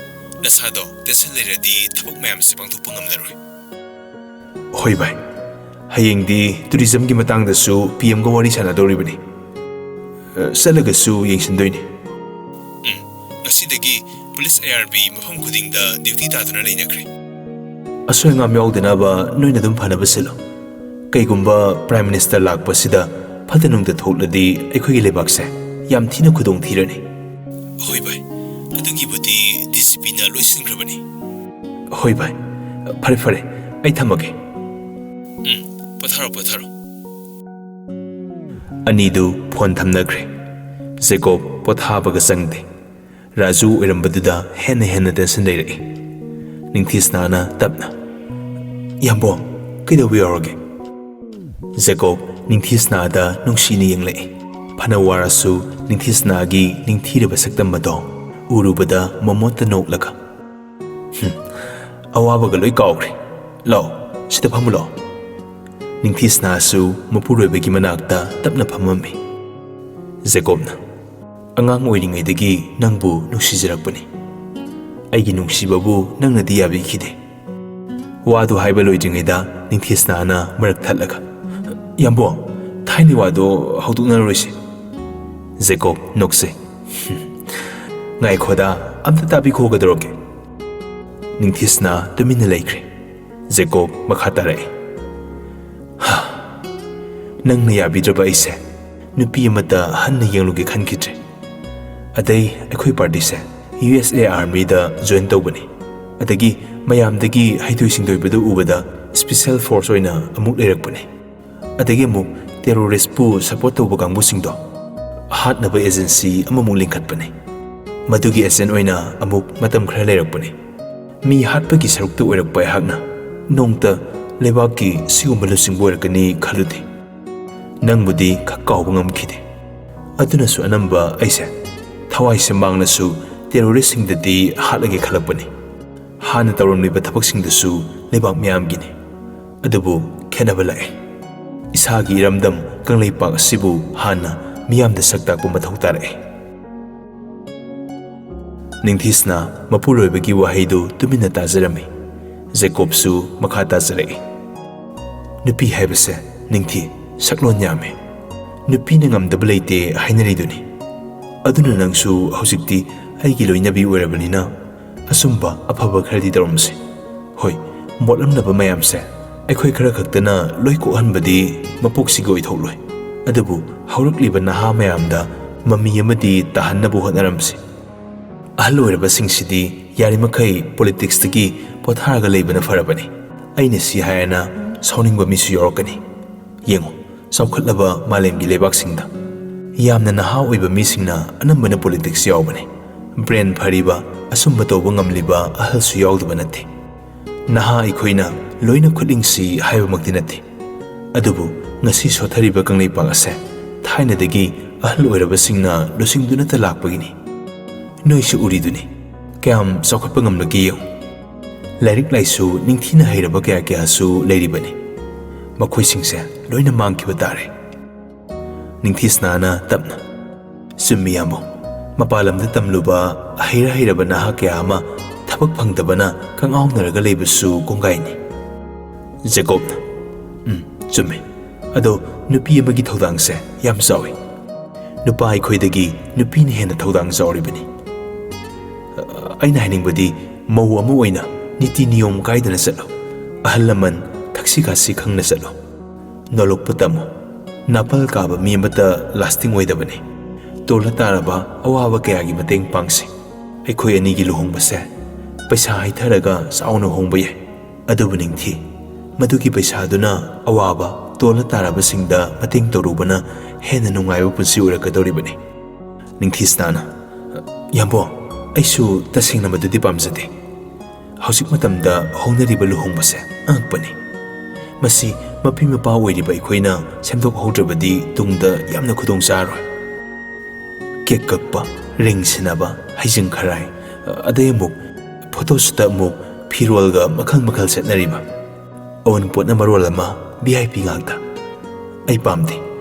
ꯅꯁꯥꯗꯣ ꯇꯦꯟꯁꯟ ꯂꯩꯔꯗꯤ ꯊꯕꯛ ꯃꯌꯥꯝꯁꯦ ꯄꯥꯡꯊꯣꯛꯄ ꯉꯝꯂꯔꯣꯏ꯫" "ꯍꯣꯏ ꯚꯥꯏ, ꯍꯌꯦꯡꯗꯤ ꯇꯨꯔꯤꯖꯝꯒꯤ ꯃꯇꯥꯡꯗꯁꯨ ꯄꯤ ꯑꯦꯝꯒ ꯋꯥꯔꯤ ꯁꯥꯟꯅꯗꯧꯔꯤꯕꯅꯤ꯫ ꯑ, ꯆꯠꯂꯒꯁꯨ ꯌꯦꯡꯁꯤꯟꯗꯣꯏꯅꯤ꯫" "ꯎꯝ, ꯉꯁꯤꯗꯒꯤ ꯄꯨꯂꯤꯁ ꯑꯥꯏ ꯑꯥꯔ ꯕꯤ ꯃꯐꯝ ꯈꯨꯗꯤꯡꯗ ꯗ꯭ꯌꯨꯇꯤ ꯇꯥꯗꯨꯅ ꯂꯩꯅꯈ꯭ꯔꯦ꯫ ꯑꯁꯣꯏ ꯑꯉꯥꯝ ꯌꯥꯎꯗꯅꯕ ꯅꯣꯏꯅ ꯑꯗꯨꯝ ꯐꯅꯕ ꯁꯤꯜꯂꯨ꯫ ꯀꯩꯒꯨꯝꯕ ꯄ꯭ꯔꯥꯏꯝ ꯃꯤꯅꯤꯁꯇꯔ ꯂꯥꯛꯄꯁꯤꯗ ꯐꯠꯇ ꯅꯨꯡꯗ ꯊꯣꯛꯂꯗꯤ ꯑꯩꯈꯣꯏꯒꯤ ꯂꯩꯕꯥꯛꯁꯦ ꯌꯥꯝ ꯊꯤꯅ ꯈꯨꯗꯣꯡ ꯊꯤꯔꯅꯤ꯫" "ꯍꯣꯏ ꯚꯥꯏ, ꯑꯗꯨꯒꯤꯕꯨꯗꯤ ꯗꯤ ꯁꯤ ꯄꯤꯅ ꯂꯣꯏ ꯁꯤꯟꯈ꯭ꯔꯕꯅꯤ꯫" "ꯍꯣꯏ ꯚꯥꯏ, ꯐꯔꯦ ꯐꯔꯦ, ꯑꯩ ꯊꯝꯃꯒꯦ꯫" "ꯎꯝ, ꯄꯣꯊꯥꯔꯣ, ꯄꯣꯊꯥꯔꯣ꯫" ꯑꯅꯤꯗꯨ ꯐꯣꯟ ꯊꯝꯅꯈ꯭ꯔꯦ꯫ ꯖꯦꯀꯣꯕ ꯄꯣꯊꯥꯕꯒ ꯆꯪꯗꯦ꯫ ꯔꯥꯖꯨ ꯑꯣꯏꯔꯝꯕꯗꯨꯗ ꯍꯦꯟꯅ ꯍꯦꯟꯅ ꯇꯦꯟꯁꯟ ꯂꯩꯔꯛꯏ꯫ ꯅꯤꯡꯊꯤꯁꯅꯥꯅ ꯇꯞꯅ, "ꯌꯥꯝꯕꯣꯝ, ꯀꯩꯗꯧꯕ ꯌꯥꯎꯔꯒꯦ?" ꯖꯦꯀꯣꯕ ꯅꯤꯡꯊꯤꯁꯅꯥꯗ ꯅꯨꯡꯁꯤꯅ ꯌꯦꯡꯂꯛꯏ꯫ ꯐꯅ ꯋꯥꯔꯁꯨ ꯅꯤꯡꯊꯤꯁꯅꯥꯒꯤ ꯅꯤꯡꯊꯤꯔꯕ ꯁꯛꯇꯝ ꯑꯗꯣ ꯎꯔꯨꯕꯗ ꯃꯃꯣꯠꯇ ꯅꯣꯛꯂꯒ, "ꯍꯨꯝ, ꯑꯋꯥꯕꯒ ꯂꯣꯏ ꯀꯥꯎꯈ꯭ꯔꯦ꯫ ꯂꯥꯎ, ꯁꯤꯗ ꯐꯝꯃꯨ ꯂꯥꯎ꯫" ꯅꯤꯡꯊꯤꯁꯅꯥꯁꯨ ꯃꯄꯨꯔꯣꯏꯕꯒꯤ ꯃꯅꯥꯛꯇ ꯇꯞꯅ ꯐꯝꯃꯝꯃꯤ꯫ ꯖꯦꯀꯣꯕꯅ, "ꯑꯉꯥꯡ ꯑꯣꯏꯔꯤꯉꯩꯗꯒꯤ ꯅꯪꯕꯨ ꯅꯨꯡꯁꯤꯖꯔꯛꯄꯅꯤ꯫ ꯑꯩꯒꯤ ꯅꯨꯡꯁꯤꯕꯕꯨ ꯅꯪꯅꯗꯤ ꯌꯥꯕꯤꯈꯤꯗꯦ꯫" ꯋꯥꯗꯨ ꯍꯥꯏꯕ ꯂꯣꯏꯗ꯭ꯔꯤꯉꯩꯗ ꯅꯤꯡꯊꯤꯁꯅꯥꯅ ꯃꯔꯛ ꯊꯠꯂꯒ, "ꯌꯥꯝꯕꯣ, ꯊꯥꯏꯅ ꯋꯥꯗꯣ ꯍꯧꯗꯣꯛꯅꯔꯣꯏꯁꯦ꯫" ꯖꯦꯀꯣꯕ ꯅꯣꯛꯆꯩ꯫ "ꯉꯥꯏꯈꯣꯗ, ꯑꯝꯇ ꯇꯥꯕꯤꯈꯣ, ꯀꯩꯗꯧꯔꯒꯦ?" ꯅꯤꯡꯊꯤꯁꯅꯥ ꯇꯨꯃꯤꯟꯅ ꯂꯩꯈ꯭ꯔꯦ꯫ ꯖꯦꯀꯣꯕ ꯃꯈꯥ ꯇꯥꯔꯛꯏ, "ꯍꯥ, ꯅꯪꯅ ꯌꯥꯕꯤꯗ꯭ꯔꯕ ꯑꯩꯁꯦ ꯅꯨꯄꯤ ꯑꯃꯠꯇ ꯍꯟꯅ ꯌꯦꯡꯂꯨꯒꯦ ꯈꯟꯈꯤꯗ꯭ꯔꯦ꯫ ꯑꯗꯩ ꯑꯩꯈꯣꯏ ꯄꯥꯔꯇꯤꯁꯦ ꯌꯨ ꯑꯦꯁ ꯑꯦ ꯑꯥꯔꯃꯤꯗ ꯖꯣꯏꯟ ꯇꯧꯕꯅꯤ꯫ ꯑꯗꯒꯤ ꯃꯌꯥꯝꯗꯒꯤ ꯍꯩꯊꯣꯏ ꯁꯤꯡꯊꯣꯏꯕꯗꯨ ꯎꯕꯗ ꯁ꯭ꯄꯤꯁꯦꯜ ꯐꯣꯔꯁ ꯑꯣꯏꯅ ꯑꯃꯨꯛ ꯂꯩꯔꯛꯄꯅꯤ꯫ ꯑꯗꯒꯤ ꯑꯃꯨꯛ ꯇꯦꯔꯣꯔꯤꯁꯄꯨ ꯁꯄꯣꯔꯠ ꯇꯧꯕ ꯀꯥꯡꯕꯨꯁꯤꯡꯗꯣ ꯍꯥꯠꯅꯕ ꯑꯦꯖꯦꯟꯁꯤ ꯑꯃꯃꯨꯛ ꯂꯤꯡꯈꯠꯄꯅꯤ꯫ ꯃꯗꯨꯒꯤ ꯑꯦꯖꯦꯟ ꯑꯣꯏꯅ ꯑꯃꯨꯛ ꯃꯇꯝ ꯈꯔ ꯂꯩꯔꯛꯄꯅꯤ꯫ ꯃꯤ ꯍꯥꯠꯄꯒꯤ ꯁꯔꯨꯛꯇ ꯑꯣꯏꯔꯛꯄ ꯑꯩꯍꯥꯛꯅ ꯅꯣꯡꯇ ꯂꯩꯕꯥꯛꯀꯤ ꯁꯤꯒꯨꯝꯕ ꯂꯨꯆꯤꯡꯕ ꯑꯣꯏꯔꯛꯀꯅꯤ ꯈꯜꯂꯨꯗꯦ꯫ ꯅꯪꯕꯨꯗꯤ ꯈꯛ ꯀꯥꯎꯕ ꯉꯝꯈꯤꯗꯦ꯫ ꯑꯗꯨꯅꯁꯨ ꯑꯅꯝꯕ ꯑꯩꯁꯦ ꯊꯋꯥꯏꯁꯦ ꯃꯥꯡꯂꯁꯨ ꯇꯦꯔꯣꯔꯤꯁꯁꯤꯡꯗꯗꯤ ꯍꯥꯠꯂꯒꯦ ꯈꯜꯂꯛꯄꯅꯤ꯫ ꯍꯥꯟꯅ ꯇꯧꯔꯝꯂꯤꯕ ꯊꯕꯛꯁꯤꯡꯗꯨꯁꯨ ꯂꯩꯕꯥꯛ ꯃꯤꯌꯥꯝꯒꯤꯅꯤ꯫ ꯑꯗꯨꯕꯨ ꯈꯦꯠꯅꯕ ꯂꯥꯛꯑꯦ꯫ ꯏꯁꯥꯒꯤ ꯏꯔꯝꯗꯝ ꯀꯪꯂꯩꯄꯥꯛ ꯑꯁꯤꯕꯨ ꯍꯥꯟꯅ ꯃꯤꯌꯥꯝꯗ ꯁꯛ ꯇꯥꯛꯄ ꯃꯊꯧ ꯇꯥꯔꯛꯑꯦ꯫ ꯅꯤꯡꯊꯤꯁꯅꯥ ꯃꯄꯨꯔꯣꯏꯕꯒꯤ ꯋꯥꯍꯩꯗꯨ ꯇꯨꯃꯤꯟꯅ ꯇꯥꯖꯔꯝꯃꯤ꯫ ꯖꯦꯀꯣꯕꯁꯨ ꯃꯈꯥ ꯇꯥꯖꯔꯛꯏ꯫ ꯅꯨꯄꯤ ꯍꯥꯏꯕꯁꯦ ꯅꯤꯡꯊꯤ ꯁꯛꯂꯣꯟ ꯌꯥꯝꯃꯤ꯫ ꯅꯨꯄꯤꯅ ꯉꯝꯗꯕ ꯂꯩꯇꯦ ꯍꯥꯏꯅꯔꯤꯗꯨꯅꯤ꯫ ꯑꯗꯨꯅ ꯅꯪꯁꯨ ꯍꯧꯖꯤꯛꯇꯤ ꯑꯩꯒꯤ ꯂꯣꯏꯅꯕꯤ ꯑꯣꯏꯔꯕꯅꯤꯅ ꯑꯆꯨꯝꯕ ꯑꯐꯕ ꯈꯔꯗꯤ ꯇꯧꯔꯝꯁꯤ꯫ ꯍꯣꯏ, ꯃꯣꯠꯂꯝꯂꯕ ꯃꯌꯥꯝꯁꯦ ꯑꯩꯈꯣꯏ ꯈꯔ ꯈꯛꯇꯅ ꯂꯣꯏ ꯀꯣꯛꯍꯟꯕꯗꯤ ꯃꯄꯣꯛꯁꯤꯒꯤ ꯑꯣꯏꯊꯣꯛꯂꯣꯏ꯫ ꯑꯗꯨꯕꯨ ꯍꯧꯔꯛꯂꯤꯕ ꯅꯍꯥ ꯃꯌꯥꯝꯗ ꯃꯃꯤ ꯑꯃꯗꯤ ꯇꯥꯍꯟꯅꯕ ꯍꯣꯠꯅꯔꯝꯁꯤ꯫ ꯑꯍꯜ ꯑꯣꯏꯔꯕꯁꯤꯡꯁꯤꯗꯤ ꯌꯥꯔꯤꯃꯈꯩ ꯄꯣꯂꯤꯇꯤꯛꯁꯇꯒꯤ ꯄꯣꯊꯥꯔꯒ ꯂꯩꯕꯅ ꯐꯔꯕꯅꯤ꯫ ꯑꯩꯅ ꯁꯤ ꯍꯥꯏꯔꯅ ꯁꯥꯎꯅꯤꯡꯕ ꯃꯤꯁꯨ ꯌꯥꯎꯔꯛꯀꯅꯤ꯫ ꯌꯦꯡꯉꯨ, ꯆꯥꯎꯈꯠꯂꯕ ꯃꯥꯂꯦꯝꯒꯤ ꯂꯩꯕꯥꯛꯁꯤꯡꯗ ꯌꯥꯝꯅ ꯅꯍꯥ ꯑꯣꯏꯕ ꯃꯤꯁꯤꯡꯅ ꯑꯅꯝꯕꯅ ꯄꯣꯂꯤꯇꯤꯛꯁ ꯌꯥꯎꯕꯅꯤ꯫ ꯕ꯭ꯔꯦꯟ ꯐꯔꯤꯕ, ꯑꯆꯨꯝꯕ ꯇꯧꯕ ꯉꯝꯂꯤꯕ ꯑꯍꯜꯁꯨ ꯌꯥꯎꯗꯕ ꯅꯠꯇꯦ꯫ ꯅꯍꯥ ꯑꯩꯈꯣꯏꯅ ꯂꯣꯏꯅ ꯈꯨꯠꯂꯤꯡꯁꯤ ꯍꯥꯏꯕꯃꯛꯇꯤ ꯅꯠꯇꯦ꯫ ꯑꯗꯨꯕꯨ ꯉꯁꯤ ꯁꯣꯠꯊꯔꯤꯕ ꯀꯪꯂꯩꯄꯥꯛ ꯑꯁꯦ ꯊꯥꯏꯅꯗꯒꯤ ꯑꯍꯜ ꯑꯣꯏꯔꯕꯁꯤꯡꯅ ꯂꯨꯆꯤꯡꯗꯨꯅꯇ ꯂꯥꯛꯄꯒꯤꯅꯤ꯫ ꯅꯣꯏꯁꯨ ꯎꯔꯤꯗꯨꯅꯤ, ꯀꯌꯥꯝ ꯆꯥꯎꯈꯠꯄ ꯉꯝꯂꯒꯦ ꯌꯦꯡꯉꯨ꯫ ꯂꯥꯏꯔꯤꯛ ꯂꯥꯏꯁꯨ ꯅꯤꯡꯊꯤꯅ ꯍꯩꯔꯕ ꯀꯌꯥ ꯀꯌꯥꯁꯨ ꯂꯩꯔꯤꯕꯅꯤ꯫ ꯃꯈꯣꯏꯁꯤꯡꯁꯦ ꯂꯣꯏꯅ ꯃꯥꯡꯈꯤꯕ ꯇꯥꯔꯦ꯫ ꯅꯤꯡꯊꯤꯁꯅꯥꯅ ꯇꯞꯅ, "ꯆꯨꯝꯃꯤ, ꯏꯌꯥꯝꯕ꯫ ꯃꯄꯥꯟ ꯂꯝꯗ ꯇꯝꯂꯨꯕ ꯍꯩꯔ ꯍꯩꯔꯕ ꯅꯍꯥ ꯀꯌꯥ ꯑꯃ ꯊꯕꯛ ꯐꯪꯗꯕꯅ ꯀꯉꯥꯎꯅꯔꯒ ꯂꯩꯕꯁꯨ ꯀꯣꯡꯒꯥꯏꯅꯤ꯫" ꯖꯦꯀꯣꯕꯅ, "ꯎꯝ, ꯆꯨꯝꯃꯤ꯫ ꯑꯗꯣ ꯅꯨꯄꯤ ꯑꯃꯒꯤ ꯊꯧꯗꯥꯡꯁꯦ ꯌꯥꯝ ꯆꯥꯎꯏ꯫ ꯅꯨꯄꯥ ꯑꯩꯈꯣꯏꯗꯒꯤ ꯅꯨꯄꯤꯅ ꯍꯦꯟꯅ ꯊꯧꯗꯥꯡ ꯆꯥꯎꯔꯤꯕꯅꯤ꯫ ꯑꯩꯅ ꯍꯥꯏꯅꯤꯡꯕꯗꯤ, ꯃꯧ ꯑꯃ ꯑꯣꯏꯅ ꯅꯤꯇꯤ ꯅꯤꯌꯣꯝ ꯀꯥꯏꯗꯅ ꯆꯠꯂꯨ꯫ ꯑꯍꯜ ꯂꯃꯟ ꯊꯛꯁꯤ ꯈꯥꯁꯤ ꯈꯪꯅ ꯆꯠꯂꯨ꯫ ꯅꯣꯂꯨꯛꯄ ꯇꯝꯃꯨ꯫ ꯅꯥꯄꯜ ꯀꯥꯕ ꯃꯤ ꯑꯃꯠꯇ ꯂꯥꯁꯇꯤꯡ ꯑꯣꯏꯗꯕꯅꯤ꯫ ꯇꯣꯜꯂ ꯇꯥꯔꯕ ꯑꯋꯥꯕ ꯀꯌꯥꯒꯤ ꯃꯇꯦꯡ ꯄꯥꯡꯁꯤ꯫ ꯑꯩꯈꯣꯏ ꯑꯅꯤꯒꯤ ꯂꯨꯍꯣꯡꯕꯁꯦ ꯄꯩꯁꯥ ꯍꯩꯊꯔꯒ ꯆꯥꯎꯅ ꯍꯣꯡꯕ ꯌꯥꯏ, ꯑꯗꯨꯕꯨ ꯅꯤꯡꯊꯤ, ꯃꯗꯨꯒꯤ ꯄꯩꯁꯥꯗꯨꯅ ꯑꯋꯥꯕ ꯇꯣꯜꯂ ꯇꯥꯔꯕꯁꯤꯡꯗ ꯃꯇꯦꯡ ꯇꯧꯔꯨꯕꯅ ꯍꯦꯟꯅ ꯅꯨꯡꯉꯥꯏꯕ ꯄꯨꯟꯁꯤ ꯑꯣꯏꯔꯛꯀꯗꯧꯔꯤꯕꯅꯤ꯫ ꯅꯤꯡꯊꯤꯁꯅꯥꯅ, "ꯌꯥꯝꯕꯣ, ꯑꯩꯁꯨ ꯇꯁꯦꯡꯅ ꯃꯗꯨꯗꯤ ꯄꯥꯝꯖꯗꯦ꯫ ꯍꯧꯖꯤꯛ ꯃꯇꯝꯗ ꯍꯣꯡꯅꯔꯤꯕ ꯂꯨꯍꯣꯡꯕꯁꯦ ꯑꯉꯛꯄꯅꯤ꯫ ꯃꯁꯤ ꯃꯄꯤ ꯃꯄꯥ ꯑꯣꯏꯔꯤꯕ ꯑꯩꯈꯣꯏꯅ ꯁꯦꯝꯗꯣꯛꯍꯧꯗ꯭ꯔꯕꯗꯤ ꯇꯨꯡꯗ ꯌꯥꯝꯅ ꯈꯨꯗꯣꯡ ꯆꯥꯔꯣꯏ꯫ ꯀꯦꯛ ꯀꯛꯄ, ꯔꯤꯡ ꯁꯤꯟꯅꯕ, ꯍꯩꯖꯤꯡ ꯈꯔꯥꯏ, ꯑꯗꯩ ꯑꯃꯨꯛ ꯐꯣꯇꯣꯁꯨꯠꯇ ꯑꯃꯨꯛ ꯐꯤꯔꯣꯜꯒ ꯃꯈꯜ ꯃꯈꯜ ꯁꯦꯠꯅꯔꯤꯕ꯫ ꯑꯋꯨꯟꯄꯣꯠꯅ ꯃꯔꯣꯜ ꯑꯃ ꯚꯤ ꯑꯥꯏ ꯄꯤ ꯉꯥꯛꯇ꯫ ꯑꯩ ꯄꯥꯝꯗꯦ,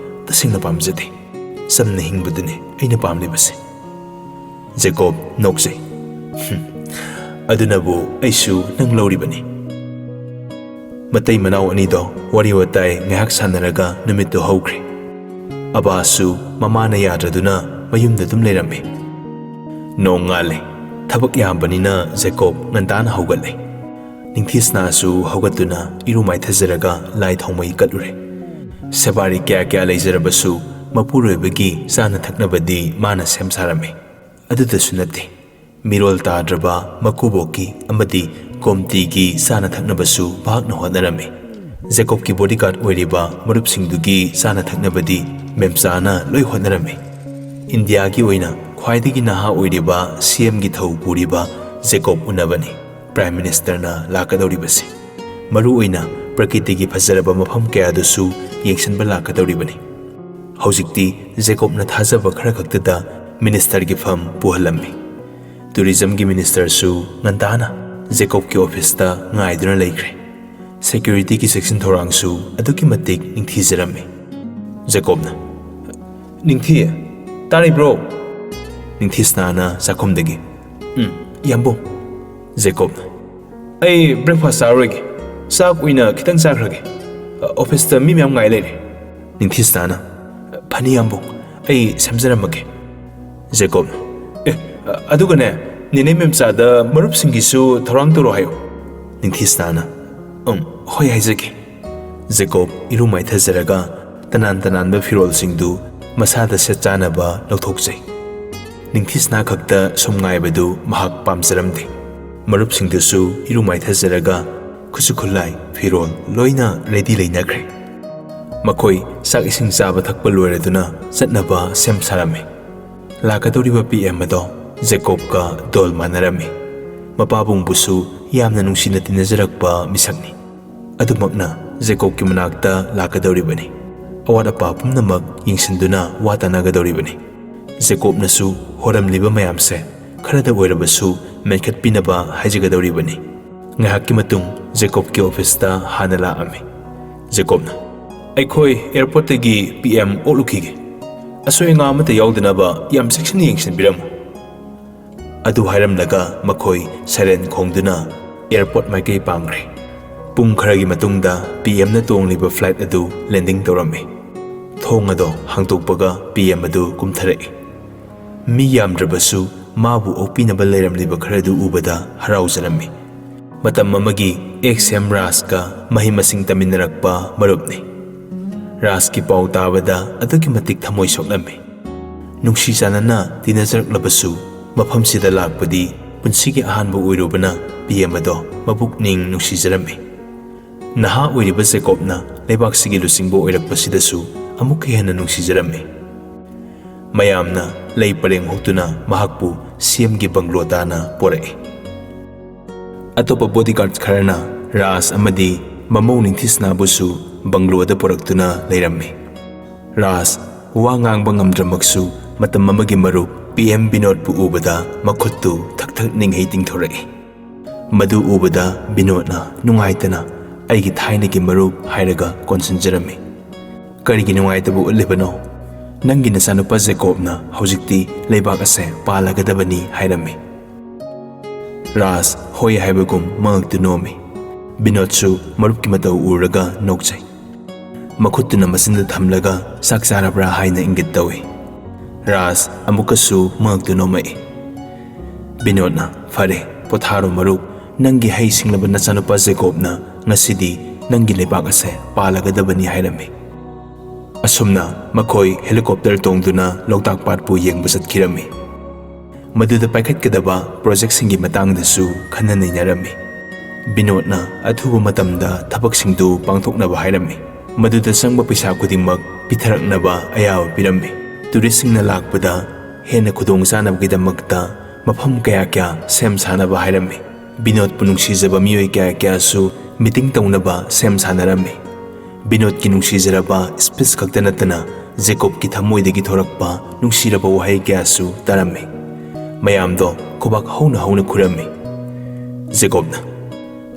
ꯇꯁꯦꯡꯅ ꯄꯥꯝꯖꯗꯦ꯫ ꯆꯝꯅ ꯍꯤꯡꯕꯗꯨꯅꯤ ꯑꯩꯅ ꯄꯥꯝꯂꯤꯕꯁꯦ꯫" ꯖꯦꯀꯣꯕ ꯅꯣꯛꯆꯩ꯫ "ꯍꯨꯝ, ꯑꯗꯨꯅꯕꯨ ꯑꯩꯁꯨ ꯅꯪ ꯂꯧꯔꯤꯕꯅꯤ꯫" ꯃꯇꯩ ꯃꯅꯥꯎ ꯑꯅꯤꯗꯣ ꯋꯥꯔꯤ ꯋꯥꯇꯥꯏ ꯉꯥꯏꯍꯥꯛ ꯁꯥꯟꯅꯔꯒ ꯅꯨꯃꯤꯠꯇꯨ ꯍꯧꯈ꯭ꯔꯦ꯫ ꯑꯕꯥꯁꯨ ꯃꯃꯥꯅ ꯌꯥꯗ꯭ꯔꯗꯨꯅ ꯃꯌꯨꯝꯗ ꯑꯗꯨꯝ ꯂꯩꯔꯝꯃꯤ꯫ ꯅꯣꯡꯉꯥꯜꯂꯦ꯫ ꯊꯕꯛ ꯌꯥꯝꯕꯅꯤꯅ ꯖꯦꯀꯣꯕ ꯉꯟꯇꯥꯅ ꯍꯧꯒꯠꯂꯦ꯫ ꯅꯤꯡꯊꯤꯁꯅꯥꯁꯨ ꯍꯧꯒꯠꯇꯨꯅ ꯏꯔꯨ ꯃꯥꯏꯊꯖꯔꯒ ꯂꯥꯏ ꯊꯥꯎꯃꯩ ꯀꯠꯂꯨꯔꯦ꯫ ꯁꯦꯕꯥꯔꯤ ꯀꯌꯥ ꯀꯌꯥ ꯂꯩꯖꯔꯕꯁꯨ ꯃꯄꯨꯔꯣꯏꯕꯒꯤ ꯆꯥꯅ ꯊꯛꯅꯕꯗꯤ ꯃꯥꯅ ꯁꯦꯝ ꯁꯥꯔꯝꯃꯤ꯫ ꯑꯗꯨꯗꯁꯨ ꯅꯠꯇꯦ, ꯃꯤꯔꯣꯜ ꯇꯥꯗ꯭ꯔꯕ ꯃꯀꯨꯕꯣꯛꯀꯤ ꯑꯃꯗꯤ ꯒꯣꯝꯇꯤꯒꯤ ꯆꯥꯅ ꯊꯛꯅꯕꯁꯨ ꯃꯍꯥꯛꯅ ꯍꯣꯠꯅꯔꯝꯃꯤ꯫ ꯖꯦꯀꯣꯕꯀꯤ ꯕꯣꯗꯤꯒꯥꯔꯗ ꯑꯣꯏꯔꯤꯕ ꯃꯔꯨꯞꯁꯤꯡꯗꯨꯒꯤ ꯆꯥꯅ ꯊꯛꯅꯕꯗꯤ ꯃꯦꯝꯆꯥꯅ ꯂꯣꯏ ꯍꯣꯠꯅꯔꯝꯃꯤ꯫ ꯏꯟꯗꯤꯌꯥꯒꯤ ꯑꯣꯏꯅ ꯈ꯭ꯋꯥꯏꯗꯒꯤ ꯅꯍꯥ ꯑꯣꯏꯔꯤꯕ ꯁꯤ ꯑꯦꯝꯒꯤ ꯊꯧ ꯄꯨꯔꯤꯕ ꯖꯦꯀꯣꯕ ꯎꯅꯕꯅꯤ ꯄ꯭ꯔꯥꯏꯝ ꯃꯤꯅꯤꯁꯇꯔꯅ ꯂꯥꯛꯀꯗꯧꯔꯤꯕꯁꯤ꯫ ꯃꯔꯨ ꯑꯣꯏꯅ ꯄ꯭ꯔꯀꯤꯇꯤꯒꯤ ꯐꯖꯔꯕ ꯃꯐꯝ ꯀꯌꯥꯗꯨꯁꯨ ꯌꯦꯡꯁꯤꯟꯕ ꯂꯥꯛꯀꯗꯧꯔꯤꯕꯅꯤ꯫ ꯍꯧꯖꯤꯛꯇꯤ ꯖꯦꯀꯣꯕꯅ ꯊꯥꯖꯕ ꯈꯔ ꯈꯛꯇꯗ ꯃꯤꯅꯤꯁꯇꯔꯒꯤ ꯐꯝ ꯄꯨꯍꯜꯂꯝꯃꯤ꯫ ꯇꯨꯔꯤꯖꯝꯒꯤ ꯃꯤꯅꯤꯁꯇꯔꯁꯨ ꯉꯟꯇꯥꯅ ꯖꯦꯀꯣꯕꯀꯤ ꯑꯣꯐꯤꯁꯇ ꯉꯥꯏꯗꯨꯅ ꯂꯩꯈ꯭ꯔꯦ꯫ ꯁꯦꯀ꯭ꯌꯨꯔꯤꯇꯤꯒꯤ ꯆꯦꯛꯁꯤꯟ ꯊꯧꯔꯥꯡꯁꯨ ꯑꯗꯨꯛꯀꯤ ꯃꯇꯤꯛ ꯅꯤꯡꯊꯤꯖꯔꯝꯃꯤ꯫ ꯖꯦꯀꯣꯕꯅ, "ꯅꯤꯡꯊꯤ, ꯇꯥꯔꯤꯕ꯭ꯔꯣ?" ꯅꯤꯡꯊꯤꯁꯅꯥꯅ ꯆꯥꯛꯈꯨꯝꯗꯒꯤ, "ꯎꯝ, ꯌꯥꯝꯕꯨꯡ꯫" ꯖꯦꯀꯣꯕꯅ, "ꯑꯩ ꯕ꯭ꯔꯦꯛꯐꯥꯁ ꯆꯥꯔꯣꯏꯒꯦ, ꯆꯥꯛ ꯑꯣꯏꯅ ꯈꯤꯇꯪ ꯆꯥꯈ꯭ꯔꯒꯦ꯫ ꯑꯣꯐꯤꯁꯇ ꯃꯤ ꯃꯌꯥꯝ ꯉꯥꯏ ꯂꯩꯔꯦ꯫" ꯅꯤꯡꯊꯤꯁꯅꯥꯅ, "ꯐꯅꯤ ꯌꯥꯝꯕꯨꯡ, ꯑꯩ ꯁꯦꯝꯖꯔꯝꯃꯒꯦ꯫" ꯖꯦꯀꯣꯕꯅ, "ꯑꯦ, ꯑꯗꯨꯒꯅꯦ, ꯅꯦꯅꯦ ꯃꯦꯝꯆꯥꯗ ꯃꯔꯨꯞꯁꯤꯡꯒꯤꯁꯨ ꯊꯧꯔꯥꯡ ꯇꯧꯔꯣ ꯍꯥꯏꯌꯨ꯫" ꯅꯤꯡꯊꯤꯁꯅꯥꯅ, "ꯎꯝ, ꯍꯣꯏ ꯍꯥꯏꯖꯒꯦ꯫" ꯖꯦꯀꯣꯕ ꯏꯔꯨ ꯃꯥꯏꯊꯖꯔꯒ ꯇꯅꯥꯟ ꯇꯅꯥꯟꯕ ꯐꯤꯔꯣꯜꯁꯤꯡꯗꯨ ꯃꯁꯥꯗ ꯁꯦꯠ ꯆꯥꯅꯕ ꯂꯧꯊꯣꯛꯆꯩ꯫ ꯅꯤꯡꯊꯤꯁꯅꯥ ꯈꯛꯇ ꯁꯨꯝ ꯉꯥꯏꯕꯗꯨ ꯃꯍꯥꯛ ꯄꯥꯝꯖꯔꯝꯗꯦ꯫ ꯃꯔꯨꯞꯁꯤꯡꯗꯨꯁꯨ ꯏꯔꯨ ꯃꯥꯏꯊꯖꯔꯒ ꯈꯨꯠꯁꯨ ꯈꯨꯠꯂꯥꯏ, ꯐꯤꯔꯣꯜ ꯂꯣꯏꯅ ꯔꯦꯗꯤ ꯂꯩꯅꯈ꯭ꯔꯦ꯫ ꯃꯈꯣꯏ ꯆꯥꯛ ꯏꯁꯤꯡ ꯆꯥꯕ ꯊꯛꯄ ꯂꯣꯏꯔꯗꯨꯅ ꯆꯠꯅꯕ ꯁꯦꯝ ꯁꯥꯔꯝꯃꯤ꯫ ꯂꯥꯛꯀꯗꯧꯔꯤꯕ ꯄꯤ ꯑꯦꯝ ꯑꯗꯣ ꯖꯦꯀꯣꯕꯀ ꯗꯣꯜ ꯃꯥꯟꯅꯔꯝꯃꯤ꯫ ꯃꯄꯥꯕꯨꯡꯕꯨꯁꯨ ꯌꯥꯝꯅ ꯅꯨꯡꯁꯤꯅ ꯇꯤꯟꯅꯖꯔꯛꯄ ꯃꯤꯁꯛꯅꯤ꯫ ꯑꯗꯨꯃꯛꯅ ꯖꯦꯀꯣꯕꯀꯤ ꯃꯅꯥꯛꯇ ꯂꯥꯛꯀꯗꯧꯔꯤꯕꯅꯤ꯫ ꯑꯋꯥꯠ ꯑꯄꯥ ꯄꯨꯝꯅꯃꯛ ꯌꯦꯡꯁꯤꯟꯗꯨꯅ ꯋꯥ ꯇꯥꯅꯒꯗꯧꯔꯤꯕꯅꯤ꯫ ꯖꯦꯀꯣꯕꯅꯁꯨ ꯍꯣꯔꯝꯂꯤꯕ ꯃꯌꯥꯝꯁꯦ ꯈꯔꯗ ꯑꯣꯏꯔꯕꯁꯨ ꯃꯦꯟꯈꯠꯄꯤꯅꯕ ꯍꯥꯏꯖꯒꯗꯧꯔꯤꯕꯅꯤ꯫ ꯉꯥꯏꯍꯥꯛꯀꯤ ꯃꯇꯨꯡ ꯖꯦꯀꯣꯕꯀꯤ ꯑꯣꯐꯤꯁꯇ ꯍꯥꯟꯅ ꯂꯥꯛꯑꯝꯃꯤ꯫ ꯖꯦꯀꯣꯕꯅ, "ꯑꯩꯈꯣꯏ ꯑꯦꯌꯔꯄꯣꯔꯠꯇꯒꯤ ꯄꯤ ꯑꯦꯝ ꯑꯣꯛꯂꯨꯈꯤꯒꯦ꯫ ꯑꯁꯣꯏ ꯑꯉꯥꯝ ꯑꯃꯠꯇ ꯌꯥꯎꯗꯅꯕ ꯌꯥꯝ ꯆꯦꯛꯁꯤꯟꯅ ꯌꯦꯡꯁꯤꯟꯕꯤꯔꯝꯃꯨ"꯫ ꯑꯗꯨ ꯍꯥꯏꯔꯝꯂꯒ ꯃꯈꯣꯏ ꯁꯥꯏꯔꯦꯟ ꯈꯣꯡꯗꯨꯅ ꯑꯦꯌꯔꯄꯣꯔꯠ ꯃꯥꯏꯀꯩ ꯄꯥꯡꯈ꯭ꯔꯦ꯫ ꯄꯨꯡ ꯈꯔꯒꯤ ꯃꯇꯨꯡꯗ ꯄꯤ ꯑꯦꯝꯅ ꯇꯣꯡꯂꯤꯕ ꯐ꯭ꯂꯥꯏꯠ ꯑꯗꯨ ꯂꯦꯟꯗꯤꯡ ꯇꯧꯔꯝꯃꯤ꯫ ꯊꯣꯡ ꯑꯗꯣ ꯍꯥꯡꯗꯣꯛꯄꯒ ꯄꯤ ꯑꯦꯝ ꯑꯗꯨ ꯀꯨꯝꯊꯔꯛꯏ꯫ ꯃꯤ ꯌꯥꯝꯗ꯭ꯔꯕꯁꯨ ꯃꯥꯕꯨ ꯑꯣꯛꯄꯤꯅꯕ ꯂꯩꯔꯝꯂꯤꯕ ꯈꯔꯗꯨ ꯎꯕꯗ ꯍꯔꯥꯎꯖꯔꯝꯃꯤ꯫ ꯃꯇꯝ ꯑꯃꯒꯤ ꯑꯦꯛꯁ ꯑꯦꯝ ꯔꯥꯖꯀ ꯃꯍꯩ ꯃꯁꯤꯡ ꯇꯝꯃꯤꯟꯅꯔꯛꯄ ꯃꯔꯨꯞꯅꯤ꯫ ꯔꯥꯖꯀꯤ ꯄꯥꯎ ꯇꯥꯕꯗ ꯑꯗꯨꯛꯀꯤ ꯃꯇꯤꯛ ꯊꯃꯣꯏ ꯁꯣꯛꯂꯝꯃꯤ꯫ ꯅꯨꯡꯁꯤ ꯆꯥꯟꯅꯅ ꯇꯤꯟꯅꯖꯔꯛꯂꯕꯁꯨ ꯃꯐꯝꯁꯤꯗ ꯂꯥꯛꯄꯗꯤ ꯄꯨꯟꯁꯤꯒꯤ ꯑꯍꯥꯟꯕ ꯑꯣꯏꯔꯨꯕꯅ ꯄꯤ ꯑꯦꯝ ꯑꯗꯣ ꯃꯄꯨꯛꯅꯤꯡ ꯅꯨꯡꯁꯤꯖꯔꯝꯃꯤ꯫ ꯅꯍꯥ ꯑꯣꯏꯔꯤꯕ ꯖꯦꯀꯣꯕꯅ ꯂꯩꯕꯥꯛꯁꯤꯒꯤ ꯂꯨꯆꯤꯡꯕ ꯑꯣꯏꯔꯛꯄꯁꯤꯗꯁꯨ ꯑꯃꯨꯛꯀ ꯍꯦꯟꯅ ꯅꯨꯡꯁꯤꯖꯔꯝꯃꯤ꯫ ꯃꯌꯥꯝꯅ ꯂꯩ ꯄꯔꯦꯡ ꯍꯨꯛꯇꯨꯅ ꯃꯍꯥꯛꯄꯨ ꯁꯤ ꯑꯦꯝꯒꯤ ꯕꯪꯒ꯭ꯂꯣ ꯇꯥꯅ ꯄꯣꯔꯛꯏ꯫ ꯑꯇꯣꯞꯄ ꯕꯣꯗꯤꯒꯥꯔꯗ ꯈꯔꯅ ꯔꯥꯖ ꯑꯃꯗꯤ ꯃꯃꯧ ꯅꯤꯡꯊꯤꯁꯅꯥꯕꯨꯁꯨ ꯕꯪꯒ꯭ꯂꯣꯗ ꯄꯨꯔꯛꯇꯨꯅ ꯂꯩꯔꯝꯃꯤ꯫ ꯔꯥꯖ ꯋꯥ ꯉꯥꯡꯕ ꯉꯝꯗ꯭ꯔꯃꯛꯁꯨ ꯃꯇꯝ ꯑꯃꯒꯤ ꯃꯔꯨꯞ ꯄꯤ ꯑꯦꯝ ꯕꯤꯅꯣꯗꯄꯨ ꯎꯕꯗ ꯃꯈꯨꯠꯇꯨ ꯊꯛ ꯊꯛ ꯅꯤꯡꯍꯩ ꯇꯤꯡꯊꯣꯔꯛꯏ꯫ ꯃꯗꯨ ꯎꯕꯗ ꯕꯤꯅꯣꯗꯅ ꯅꯨꯡꯉꯥꯏꯇꯅ "ꯑꯩꯒꯤ ꯊꯥꯏꯅꯒꯤ ꯃꯔꯨꯞ" ꯍꯥꯏꯔꯒ ꯀꯣꯟꯁꯤꯟꯖꯔꯝꯃꯤ꯫ "ꯀꯔꯤꯒꯤ ꯅꯨꯡꯉꯥꯏꯇꯕ ꯎꯠꯂꯤꯕꯅꯣ? ꯅꯪꯒꯤ ꯅꯆꯥꯅꯨꯄꯥ ꯖꯦꯀꯣꯕꯅ ꯍꯧꯖꯤꯛꯇꯤ ꯂꯩꯕꯥꯛ ꯑꯁꯦ ꯄꯥꯜꯂꯒꯗꯕꯅꯤ" ꯍꯥꯏꯔꯝꯃꯤ꯫ ꯔꯥꯖ ꯍꯣꯏ ꯍꯥꯏꯕꯒꯨꯝ ꯃꯉꯛꯇꯨ ꯅꯣꯝꯃꯤ꯫ ꯕꯤꯅꯣꯗꯁꯨ ꯃꯔꯨꯞꯀꯤ ꯃꯇꯧ ꯎꯔꯒ ꯅꯣꯛꯆꯩ꯫ ꯃꯈꯨꯠꯇꯨꯅ ꯃꯆꯤꯟꯗ ꯊꯝꯂꯒ "ꯆꯥꯛ ꯆꯥꯔꯕ꯭ꯔꯥ?" ꯍꯥꯏꯅ ꯏꯪꯒꯤꯠ ꯇꯧꯏ꯫ ꯔꯥꯖ ꯑꯃꯨꯛꯀꯁꯨ ꯃꯉꯛꯇꯨ ꯅꯣꯝꯃꯛꯏ꯫ ꯕꯤꯅꯣꯗꯅ, "ꯐꯔꯦ, ꯄꯣꯊꯥꯔꯣ ꯃꯔꯨꯞ, ꯅꯪꯒꯤ ꯍꯩ ꯁꯤꯡꯂꯕ ꯅꯆꯥꯅꯨꯄꯥ ꯖꯦꯀꯣꯕꯅ ꯉꯁꯤꯗꯤ ꯅꯪꯒꯤ ꯂꯩꯕꯥꯛ ꯑꯁꯦ ꯄꯥꯜꯂꯒꯗꯕꯅꯤ" ꯍꯥꯏꯔꯝꯃꯤ꯫ ꯑꯁꯨꯝꯅ ꯃꯈꯣꯏ ꯍꯦꯂꯤꯀꯣꯞꯇꯔ ꯇꯣꯡꯗꯨꯅ ꯂꯣꯛꯇꯥꯛ ꯄꯥꯠꯄꯨ ꯌꯦꯡꯕ ꯆꯠꯈꯤꯔꯝꯃꯤ꯫ ꯃꯗꯨꯗ ꯄꯥꯏꯈꯠꯀꯗꯕ ꯄ꯭ꯔꯣꯖꯦꯛꯁꯤꯡꯒꯤ ꯃꯇꯥꯡꯗꯁꯨ ꯈꯟꯅ ꯅꯩꯅꯔꯝꯃꯤ꯫ ꯕꯤꯅꯣꯗꯅ ꯑꯊꯨꯕ ꯃꯇꯝꯗ ꯊꯕꯛꯁꯤꯡꯗꯨ ꯄꯥꯡꯊꯣꯛꯅꯕ ꯍꯥꯏꯔꯝꯃꯤ꯫ ꯃꯗꯨꯗ ꯆꯪꯕ ꯄꯩꯁꯥ ꯈꯨꯗꯤꯡꯃꯛ ꯄꯤꯊꯔꯛꯅꯕ ꯑꯌꯥꯕ ꯄꯤꯔꯝꯃꯤ꯫ ꯇꯨꯔꯤꯁꯁꯤꯡꯅ ꯂꯥꯛꯄꯗ ꯍꯦꯟꯅ ꯈꯨꯗꯣꯡꯆꯥꯅꯕꯒꯤꯗꯃꯛꯇ ꯃꯐꯝ ꯀꯌꯥ ꯀꯌꯥ ꯁꯦꯝ ꯁꯥꯅꯕ ꯍꯥꯏꯔꯝꯃꯤ꯫ ꯕꯤꯅꯣꯗꯄꯨ ꯅꯨꯡꯁꯤꯖꯕ ꯃꯤꯑꯣꯏ ꯀꯌꯥ ꯀꯌꯥꯁꯨ ꯃꯤꯇꯤꯡ ꯇꯧꯅꯕ ꯁꯦꯝ ꯁꯥꯅꯔꯝꯃꯤ꯫ ꯕꯤꯅꯣꯗꯀꯤ ꯅꯨꯡꯁꯤꯖꯔꯕ ꯁ꯭ꯄꯤꯆ ꯈꯛꯇ ꯅꯠꯇꯅ ꯖꯦꯀꯣꯕꯀꯤ ꯊꯃꯣꯏꯗꯒꯤ ꯊꯣꯔꯛꯄ ꯅꯨꯡꯁꯤꯔꯕ ꯋꯥꯍꯩ ꯀꯌꯥꯁꯨ ꯇꯥꯔꯝꯃꯤ꯫ ꯃꯌꯥꯝꯗꯣ ꯈꯨꯕꯥꯛ ꯍꯧꯅ ꯍꯧꯅ ꯈꯨꯔꯝꯃꯤ꯫ ꯖꯦꯀꯣꯕꯅ,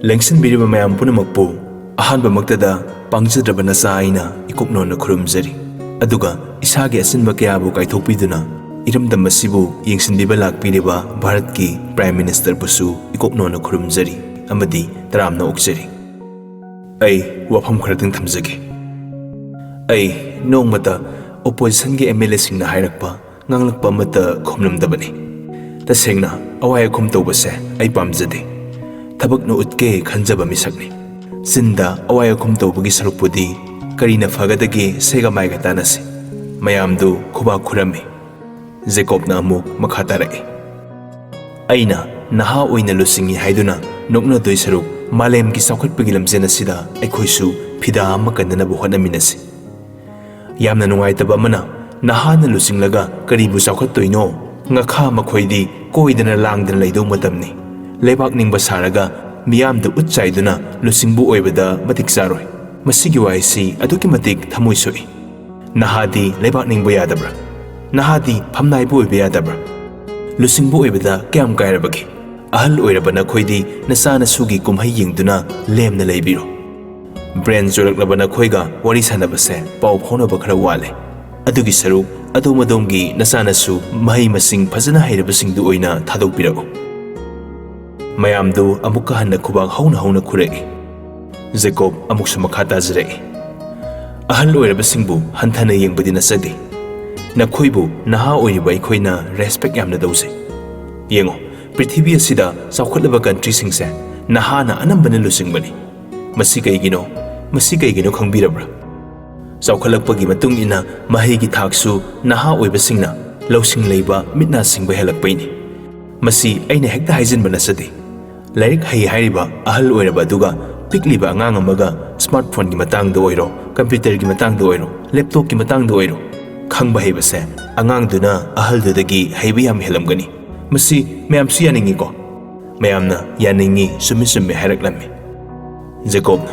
"ꯂꯦꯡꯁꯤꯟꯕꯤꯔꯤꯕ ꯃꯌꯥꯝ ꯄꯨꯝꯅꯃꯛꯄꯨ ꯑꯍꯥꯟꯕꯃꯛꯇꯗ ꯄꯥꯡꯖꯗ꯭ꯔꯕ ꯅꯆꯥ ꯑꯩꯅ ꯏꯀꯣꯛꯅꯣꯟꯅ ꯈꯨꯔꯨꯝꯖꯔꯤ꯫ ꯑꯗꯨꯒ ꯏꯁꯥꯒꯤ ꯑꯆꯤꯟꯕ ꯀꯌꯥꯕꯨ ꯀꯥꯏꯊꯣꯛꯄꯤꯗꯨꯅ ꯏꯔꯝꯗꯝ ꯑꯁꯤꯕꯨ ꯌꯦꯡꯁꯤꯟꯕꯤꯕ ꯂꯥꯛꯄꯤꯔꯤꯕ ꯚꯥꯔꯠꯀꯤ ꯄ꯭ꯔꯥꯏꯝ ꯃꯤꯅꯤꯁꯇꯔꯕꯨꯁꯨ ꯏꯀꯣꯛꯅꯣꯟꯅ ꯈꯨꯔꯨꯝꯖꯔꯤ ꯑꯃꯗꯤ ꯇꯔꯥꯝꯅ ꯑꯣꯛꯆꯔꯤ꯫ ꯑꯩ ꯋꯥꯐꯝ ꯈꯔꯗꯪ ꯊꯝꯖꯒꯦ꯫ ꯑꯩ ꯅꯣꯡꯃꯇ ꯑꯣꯄꯣꯖꯤꯁꯟꯒꯤ ꯑꯦꯝ ꯑꯦꯜ ꯑꯦꯁꯤꯡꯅ ꯍꯥꯏꯔꯛꯄ, ꯉꯥꯡꯂꯛꯄ ꯑꯃꯠꯇ ꯈꯨꯝꯂꯝꯗꯕꯅꯤ꯫ ꯇꯁꯦꯡꯅ ꯑꯋꯥꯏ ꯑꯈꯨꯝ ꯇꯧꯕꯁꯦ ꯑꯩ ꯄꯥꯝꯖꯗꯦ꯫ ꯊꯕꯛꯅ ꯎꯠꯀꯦ ꯈꯟꯖꯕ ꯃꯤꯁꯛꯅꯤ꯫ ꯆꯤꯟꯗ ꯑꯋꯥꯏ ꯑꯈꯨꯝ ꯇꯧꯕꯒꯤ ꯁꯔꯨꯛꯄꯨꯗꯤ ꯀꯔꯤꯅ ꯐꯒꯗꯒꯦ ꯁꯦꯒ ꯃꯥꯏꯒ ꯇꯥꯟꯅꯁꯤ꯫" ꯃꯌꯥꯝꯗꯨ ꯈꯨꯕꯥꯛ ꯈꯨꯔꯝꯃꯤ꯫ ꯖꯦꯀꯣꯕꯅ ꯑꯃꯨꯛ ꯃꯈꯥ ꯇꯥꯔꯛꯏ, "ꯑꯩꯅ ꯅꯍꯥ ꯑꯣꯏꯅ ꯂꯨꯆꯤꯡꯏ ꯍꯥꯏꯗꯨꯅ ꯅꯣꯛꯅꯗꯣꯏ ꯁꯔꯨꯛ, ꯃꯥꯂꯦꯝꯒꯤ ꯆꯥꯎꯈꯠꯄꯒꯤ ꯂꯝꯖꯦꯜ ꯑꯁꯤꯗ ꯑꯩꯈꯣꯏꯁꯨ ꯐꯤꯗꯥ ꯑꯃ ꯀꯟꯅꯅꯕ ꯍꯣꯠꯅꯃꯤꯟꯅꯁꯤ꯫ ꯌꯥꯝꯅ ꯅꯨꯡꯉꯥꯏꯇꯕ ꯑꯃꯅ, ꯅꯍꯥꯅ ꯂꯨꯆꯤꯡꯂꯒ ꯀꯔꯤꯕꯨ ꯆꯥꯎꯈꯠꯇꯣꯏꯅꯣ? ꯉꯥꯈꯥ ꯃꯈꯣꯏꯗꯤ ꯀꯣꯏꯗꯅ ꯂꯥꯡꯗꯅ ꯂꯩꯗꯧ ꯃꯇꯝꯅꯤ꯫ ꯂꯩꯕꯥꯛ ꯅꯤꯡꯕ ꯁꯥꯔꯒ ꯃꯤꯌꯥꯝꯗ ꯎꯠ ꯆꯥꯏꯗꯨꯅ ꯂꯨꯆꯤꯡꯕ ꯑꯣꯏꯕꯗ ꯃꯇꯤꯛ ꯆꯥꯔꯣꯏ꯫" ꯃꯁꯤꯒꯤ ꯋꯥꯍꯩꯁꯤ ꯑꯗꯨꯛꯀꯤ ꯃꯇꯤꯛ ꯊꯃꯣꯏ ꯁꯣꯛꯏ꯫ ꯅꯍꯥꯗꯤ ꯂꯩꯕꯥꯛ ꯅꯤꯡꯕ ꯌꯥꯗꯕ꯭ꯔꯥ? ꯅꯍꯥꯗꯤ ꯐꯝꯅꯥꯏꯕ ꯑꯣꯏꯕ ꯌꯥꯗꯕ꯭ꯔꯥ? ꯂꯨꯆꯤꯡꯕ ꯑꯣꯏꯕꯗ ꯀꯌꯥꯝ ꯀꯥꯏꯔꯕꯒꯦ? ꯑꯍꯜ ꯑꯣꯏꯔꯕ ꯅꯈꯣꯏꯗꯤ ꯅꯆꯥ ꯅꯁꯨꯒꯤ ꯀꯨꯝꯍꯩ ꯌꯦꯡꯗꯨꯅ ꯂꯦꯝꯅ ꯂꯩꯕꯤꯔꯣ꯫ ꯕ꯭ꯔꯦꯟ ꯆꯨꯔꯛꯂꯕ ꯅꯈꯣꯏꯒ ꯋꯥꯔꯤ ꯁꯥꯟꯅꯕꯁꯦ ꯄꯥꯎ ꯐꯥꯎꯅꯕ ꯈꯔ ꯋꯥꯠꯂꯦ꯫ ꯑꯗꯨꯒꯤ ꯁꯔꯨꯛ ꯑꯗꯣꯝ ꯑꯗꯣꯝꯒꯤ ꯅꯆꯥ ꯅꯁꯨ ꯃꯍꯩ ꯃꯁꯤꯡ ꯐꯖꯅ ꯍꯩꯔꯕꯁꯤꯡꯗꯨ ꯑꯣꯏꯅ ꯊꯥꯗꯣꯛꯄꯤꯔꯛꯎ꯫ ꯃꯌꯥꯝꯗꯨ ꯑꯃꯨꯛꯀ ꯍꯟꯅ ꯈꯨꯕꯥꯛ ꯍꯧꯅ ꯍꯧꯅ ꯈꯨꯔꯛꯏ꯫ ꯖꯦꯀꯣꯕ ꯑꯃꯨꯛꯁꯨ ꯃꯈꯥ ꯇꯥꯖꯔꯛꯏ, "ꯑꯍꯜ ꯑꯣꯏꯔꯕꯁꯤꯡꯕꯨ ꯍꯟꯊꯅ ꯌꯦꯡꯕꯗꯤ ꯅꯠꯆꯗꯦ꯫ ꯅꯈꯣꯏꯕꯨ ꯅꯍꯥ ꯑꯣꯏꯔꯤꯕ ꯑꯩꯈꯣꯏꯅ ꯔꯦꯁꯄꯦꯛ ꯌꯥꯝꯅ ꯇꯧꯖꯩ꯫ ꯌꯦꯡꯉꯨ, ꯄ꯭ꯔꯤꯊꯤꯕꯤ ꯑꯁꯤꯗ ꯆꯥꯎꯈꯠꯂꯕ ꯀꯟꯇ꯭ꯔꯤꯁꯤꯡꯁꯦ ꯅꯍꯥꯅ ꯑꯅꯝꯕꯅ ꯂꯨꯆꯤꯡꯕꯅꯤ꯫ ꯃꯁꯤ ꯀꯩꯒꯤꯅꯣ? ꯃꯁꯤ ꯀꯩꯒꯤꯅꯣ ꯈꯪꯕꯤꯔꯕ꯭ꯔꯥ? ꯆꯥꯎꯈꯠꯂꯛꯄꯒꯤ ꯃꯇꯨꯡ ꯏꯟꯅ ꯃꯍꯩꯒꯤ ꯊꯥꯛꯁꯨ ꯅꯍꯥ ꯑꯣꯏꯕꯁꯤꯡꯅ ꯂꯧꯁꯤꯡ ꯂꯩꯕ, ꯃꯤꯠ ꯅꯥ ꯁꯤꯡꯕ ꯍꯦꯜꯂꯛꯄꯩꯅꯤ꯫ ꯃꯁꯤ ꯑꯩꯅ ꯍꯦꯛꯇ ꯍꯥꯏꯖꯤꯟꯕ ꯅꯠꯆꯗꯦ꯫ ꯂꯥꯏꯔꯤꯛ ꯍꯩ ꯍꯥꯏꯔꯤꯕ ꯑꯍꯜ ꯑꯣꯏꯔꯕ ꯑꯗꯨꯒ ꯄꯤꯛꯂꯤꯕ ꯑꯉꯥꯡ ꯑꯃꯒ smartphone ꯒꯤ ꯃꯇꯥꯡꯗ ꯑꯣꯏꯔꯣ, computer ꯒꯤ ꯃꯇꯥꯡꯗ ꯑꯣꯏꯔꯣ, laptop ꯀꯤ ꯃꯇꯥꯡꯗ ꯑꯣꯏꯔꯣ, ꯈꯪꯕ ꯍꯩꯕꯁꯦ ꯑꯉꯥꯡꯗꯨꯅ ꯑꯍꯜꯗꯨꯗꯒꯤ ꯍꯩꯕ ꯌꯥꯝ ꯍꯦꯜꯂꯝꯒꯅꯤ꯫ ꯃꯁꯤ ꯃꯌꯥꯝꯁꯨ ꯌꯥꯅꯤꯡꯉꯤꯀꯣ? ꯃꯌꯥꯝꯅ "ꯌꯥꯅꯤꯡꯉꯤ, ꯆꯨꯝꯃꯤ ꯆꯨꯝꯃꯤ" ꯍꯥꯏꯔꯛꯂꯝꯃꯤ꯫ ꯖꯦꯀꯣꯕꯅ,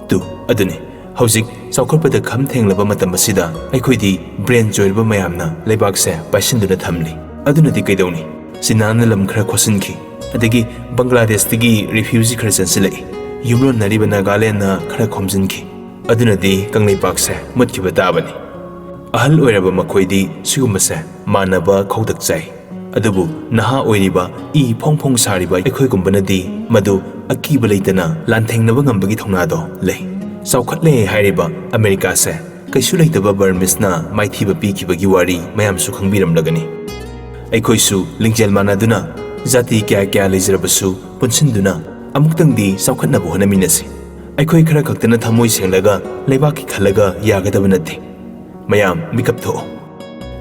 "ꯇꯨ, ꯑꯗꯨꯅꯤ, ꯍꯧꯖꯤꯛ ꯆꯥꯎꯈꯠꯄꯗ ꯈꯝ ꯊꯦꯡꯂꯕ ꯃꯇꯝ ꯑꯁꯤꯗ ꯑꯩꯈꯣꯏꯗꯤ brain ꯆꯣꯏꯔꯕ ꯃꯌꯥꯝꯅ ꯂꯩꯕꯥꯛꯁꯦ ꯄꯥꯏꯁꯤꯟꯗꯨꯅ ꯊꯝꯂꯤ꯫ ꯑꯗꯨꯅꯗꯤ ꯀꯩꯗꯧꯅꯤ? ꯆꯤꯅꯥꯅ ꯂꯝ ꯈꯔ ꯈꯣꯠꯆꯤꯟꯈꯤ, ꯑꯗꯒꯤ ꯕꯪꯒ꯭ꯂꯥꯗꯦꯁꯇꯒꯤ refugee ꯈꯔ ꯆꯪꯁꯤꯜꯂꯛꯏ, ꯌꯨꯝꯂꯣꯟꯅꯔꯤꯕ ꯅꯥꯒꯥꯂꯦꯟꯅ ꯈꯔ ꯈꯣꯝꯖꯤꯟꯈꯤ, ꯑꯗꯨꯅꯗꯤ ꯀꯪꯂꯩꯄꯥꯛꯁꯦ ꯃꯨꯠꯈꯤꯕ ꯇꯥꯕꯅꯤ"꯫ ꯑꯍꯜ ꯑꯣꯏꯔꯕ ꯃꯈꯣꯏꯗꯤ ꯁꯤꯒꯨꯝꯕꯁꯦ ꯃꯥꯟꯅꯕ ꯈꯧꯗꯛ ꯆꯥꯏ꯫ ꯑꯗꯨꯕꯨ ꯅꯍꯥ ꯑꯣꯏꯔꯤꯕ, ꯏ ꯐꯣꯡ ꯐꯣꯡ ꯁꯥꯔꯤꯕ ꯑꯩꯈꯣꯏꯒꯨꯝꯕꯅꯗꯤ ꯃꯗꯨ ꯑꯀꯤꯕ ꯂꯩꯇꯅ ꯂꯥꯟꯊꯦꯡꯅꯕ ꯉꯝꯕꯒꯤ ꯊꯧꯅꯥꯗꯣ ꯂꯩ꯫ ꯆꯥꯎꯈꯠꯂꯦ ꯍꯥꯏꯔꯤꯕ ꯑꯃꯦꯔꯤꯀꯥꯁꯦ ꯀꯩꯁꯨ ꯂꯩꯇꯕ Burmese ꯅ ꯃꯥꯏꯊꯤꯕ ꯄꯤꯈꯤꯕꯒꯤ ꯋꯥꯔꯤ ꯃꯌꯥꯝꯁꯨ ꯈꯪꯕꯤꯔꯝꯂꯒꯅꯤ꯫ ꯑꯩꯈꯣꯏꯁꯨ ꯂꯤꯡꯖꯦꯜ ꯃꯥꯟꯅꯗꯨꯅ, ꯖꯥꯇꯤ ꯀꯌꯥ ꯀꯌꯥ ꯂꯩꯖꯔꯕꯁꯨ ꯄꯨꯟꯁꯤꯟꯗꯨꯅ ꯑꯃꯨꯛꯇꯪꯗꯤ ꯆꯥꯎꯈꯠꯅꯕ ꯍꯣꯠꯅꯃꯤꯟꯅꯁꯤ꯫ ꯑꯩꯈꯣꯏ ꯈꯔ ꯈꯛꯇꯅ ꯊꯃꯣꯏ ꯁꯦꯡꯂꯒ ꯂꯩꯕꯥꯛꯀꯤ ꯈꯜꯂꯒ ꯌꯥꯒꯗꯕ ꯅꯠꯇꯦ꯫ ꯃꯌꯥꯝ ꯃꯤꯀꯞ ꯊꯣꯛꯑꯣ꯫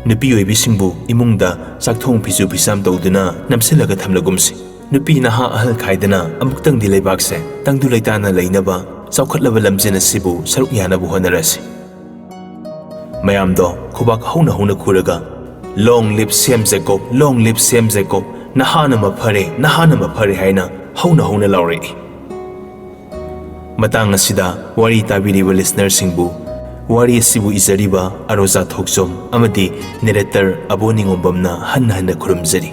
ꯅꯨꯄꯤ ꯑꯣꯏꯕꯤꯁꯤꯡꯕꯨ ꯏꯃꯨꯡꯗ ꯆꯥꯛꯊꯣꯡ ꯐꯤꯁꯨ ꯐꯤꯁꯥꯝ ꯇꯧꯗꯨꯅ ꯅꯝꯁꯤꯜꯂꯒ ꯊꯝꯂꯒꯨꯝꯁꯤ꯫ ꯅꯨꯄꯤ ꯅꯍꯥ ꯑꯍꯜ ꯈꯥꯏꯗꯅ ꯑꯃꯨꯛꯇꯪꯗꯤ ꯂꯩꯕꯥꯛꯁꯦ ꯇꯪꯗꯨ ꯂꯩꯇꯥꯅ ꯂꯩꯅꯕ ꯆꯥꯎꯈꯠꯂꯕ ꯂꯝꯖꯦꯜ ꯑꯁꯤꯕꯨ ꯁꯔꯨꯛ ꯌꯥꯅꯕ ꯍꯣꯠꯅꯔꯁꯤ꯫ ꯃꯌꯥꯝꯗꯣ ꯈꯨꯕꯥꯛ ꯍꯧꯅ ꯍꯧꯅ ꯈꯨꯔꯒ, "Long live ꯁꯤ ꯑꯦꯝ ꯖꯦꯀꯣꯕ, long live ꯁꯤ ꯑꯦꯝ ꯖꯦꯀꯣꯕ, ꯅꯍꯥꯅ ꯃꯐꯔꯦ, ꯅꯍꯥꯅ ꯃꯐꯔꯦ" ꯍꯥꯏꯅ ꯍꯧꯅ ꯍꯧꯅ ꯂꯥꯎꯔꯛꯏ꯫ ꯃꯇꯥꯡ ꯑꯁꯤꯗ ꯋꯥꯔꯤ ꯇꯥꯕꯤꯔꯤꯕ listener ꯁꯤꯡꯕꯨ ꯋꯥꯔꯤ ꯑꯁꯤꯕꯨ ꯏꯖꯔꯤꯕ ꯑꯔꯣꯖꯥ ꯊꯣꯛꯆꯣꯝ ꯑꯃꯗꯤ narrator ꯑꯕꯣ ꯅꯤꯉꯣꯝꯕꯝꯅ ꯍꯟꯅ ꯍꯟꯅ ꯈꯨꯔꯨꯝꯖꯔꯤ꯫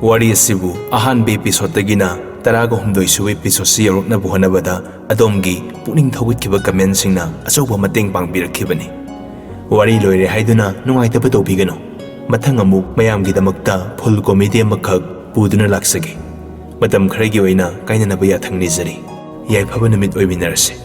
ꯋꯥꯔꯤ ꯑꯁꯤꯕꯨ ꯑꯍꯥꯟꯕ episode ꯇꯒꯤꯅ ꯇꯔꯥꯒ ꯍꯨꯝꯗꯣꯏ ꯁꯨꯕ episode ꯁꯤ ꯌꯧꯔꯛꯅꯕ ꯍꯣꯠꯅꯕꯗ ꯑꯗꯣꯝꯒꯤ ꯄꯨꯛꯅꯤꯡ ꯊꯧꯒꯠꯈꯤꯕ comment ꯁꯤꯡꯅ ꯑꯆꯧꯕ ꯃꯇꯦꯡ ꯄꯥꯡꯕꯤꯔꯛꯈꯤꯕꯅꯤ꯫ ꯋꯥꯔꯤ ꯂꯣꯏꯔꯦ ꯍꯥꯏꯗꯨꯅ ꯅꯨꯡꯉꯥꯏꯇꯕ ꯇꯧꯕꯤꯒꯅꯨ꯫ ꯃꯊꯪ ꯑꯃꯨꯛ ꯃꯌꯥꯝꯒꯤꯗꯃꯛꯇ full comedy ꯑꯃꯈꯛ ꯄꯨꯗꯨꯅ ꯂꯥꯛꯆꯒꯦ꯫ ꯃꯇꯝ ꯈꯔꯒꯤ ꯑꯣꯏꯅ ꯀꯥꯏꯅꯅꯕ ꯌꯥꯊꯪ ꯅꯤꯖꯔꯤ꯫ ꯌꯥꯏꯐꯕ ꯅꯨꯃꯤꯠ ꯑꯣꯏꯃꯤꯟꯅꯔꯁꯤ꯫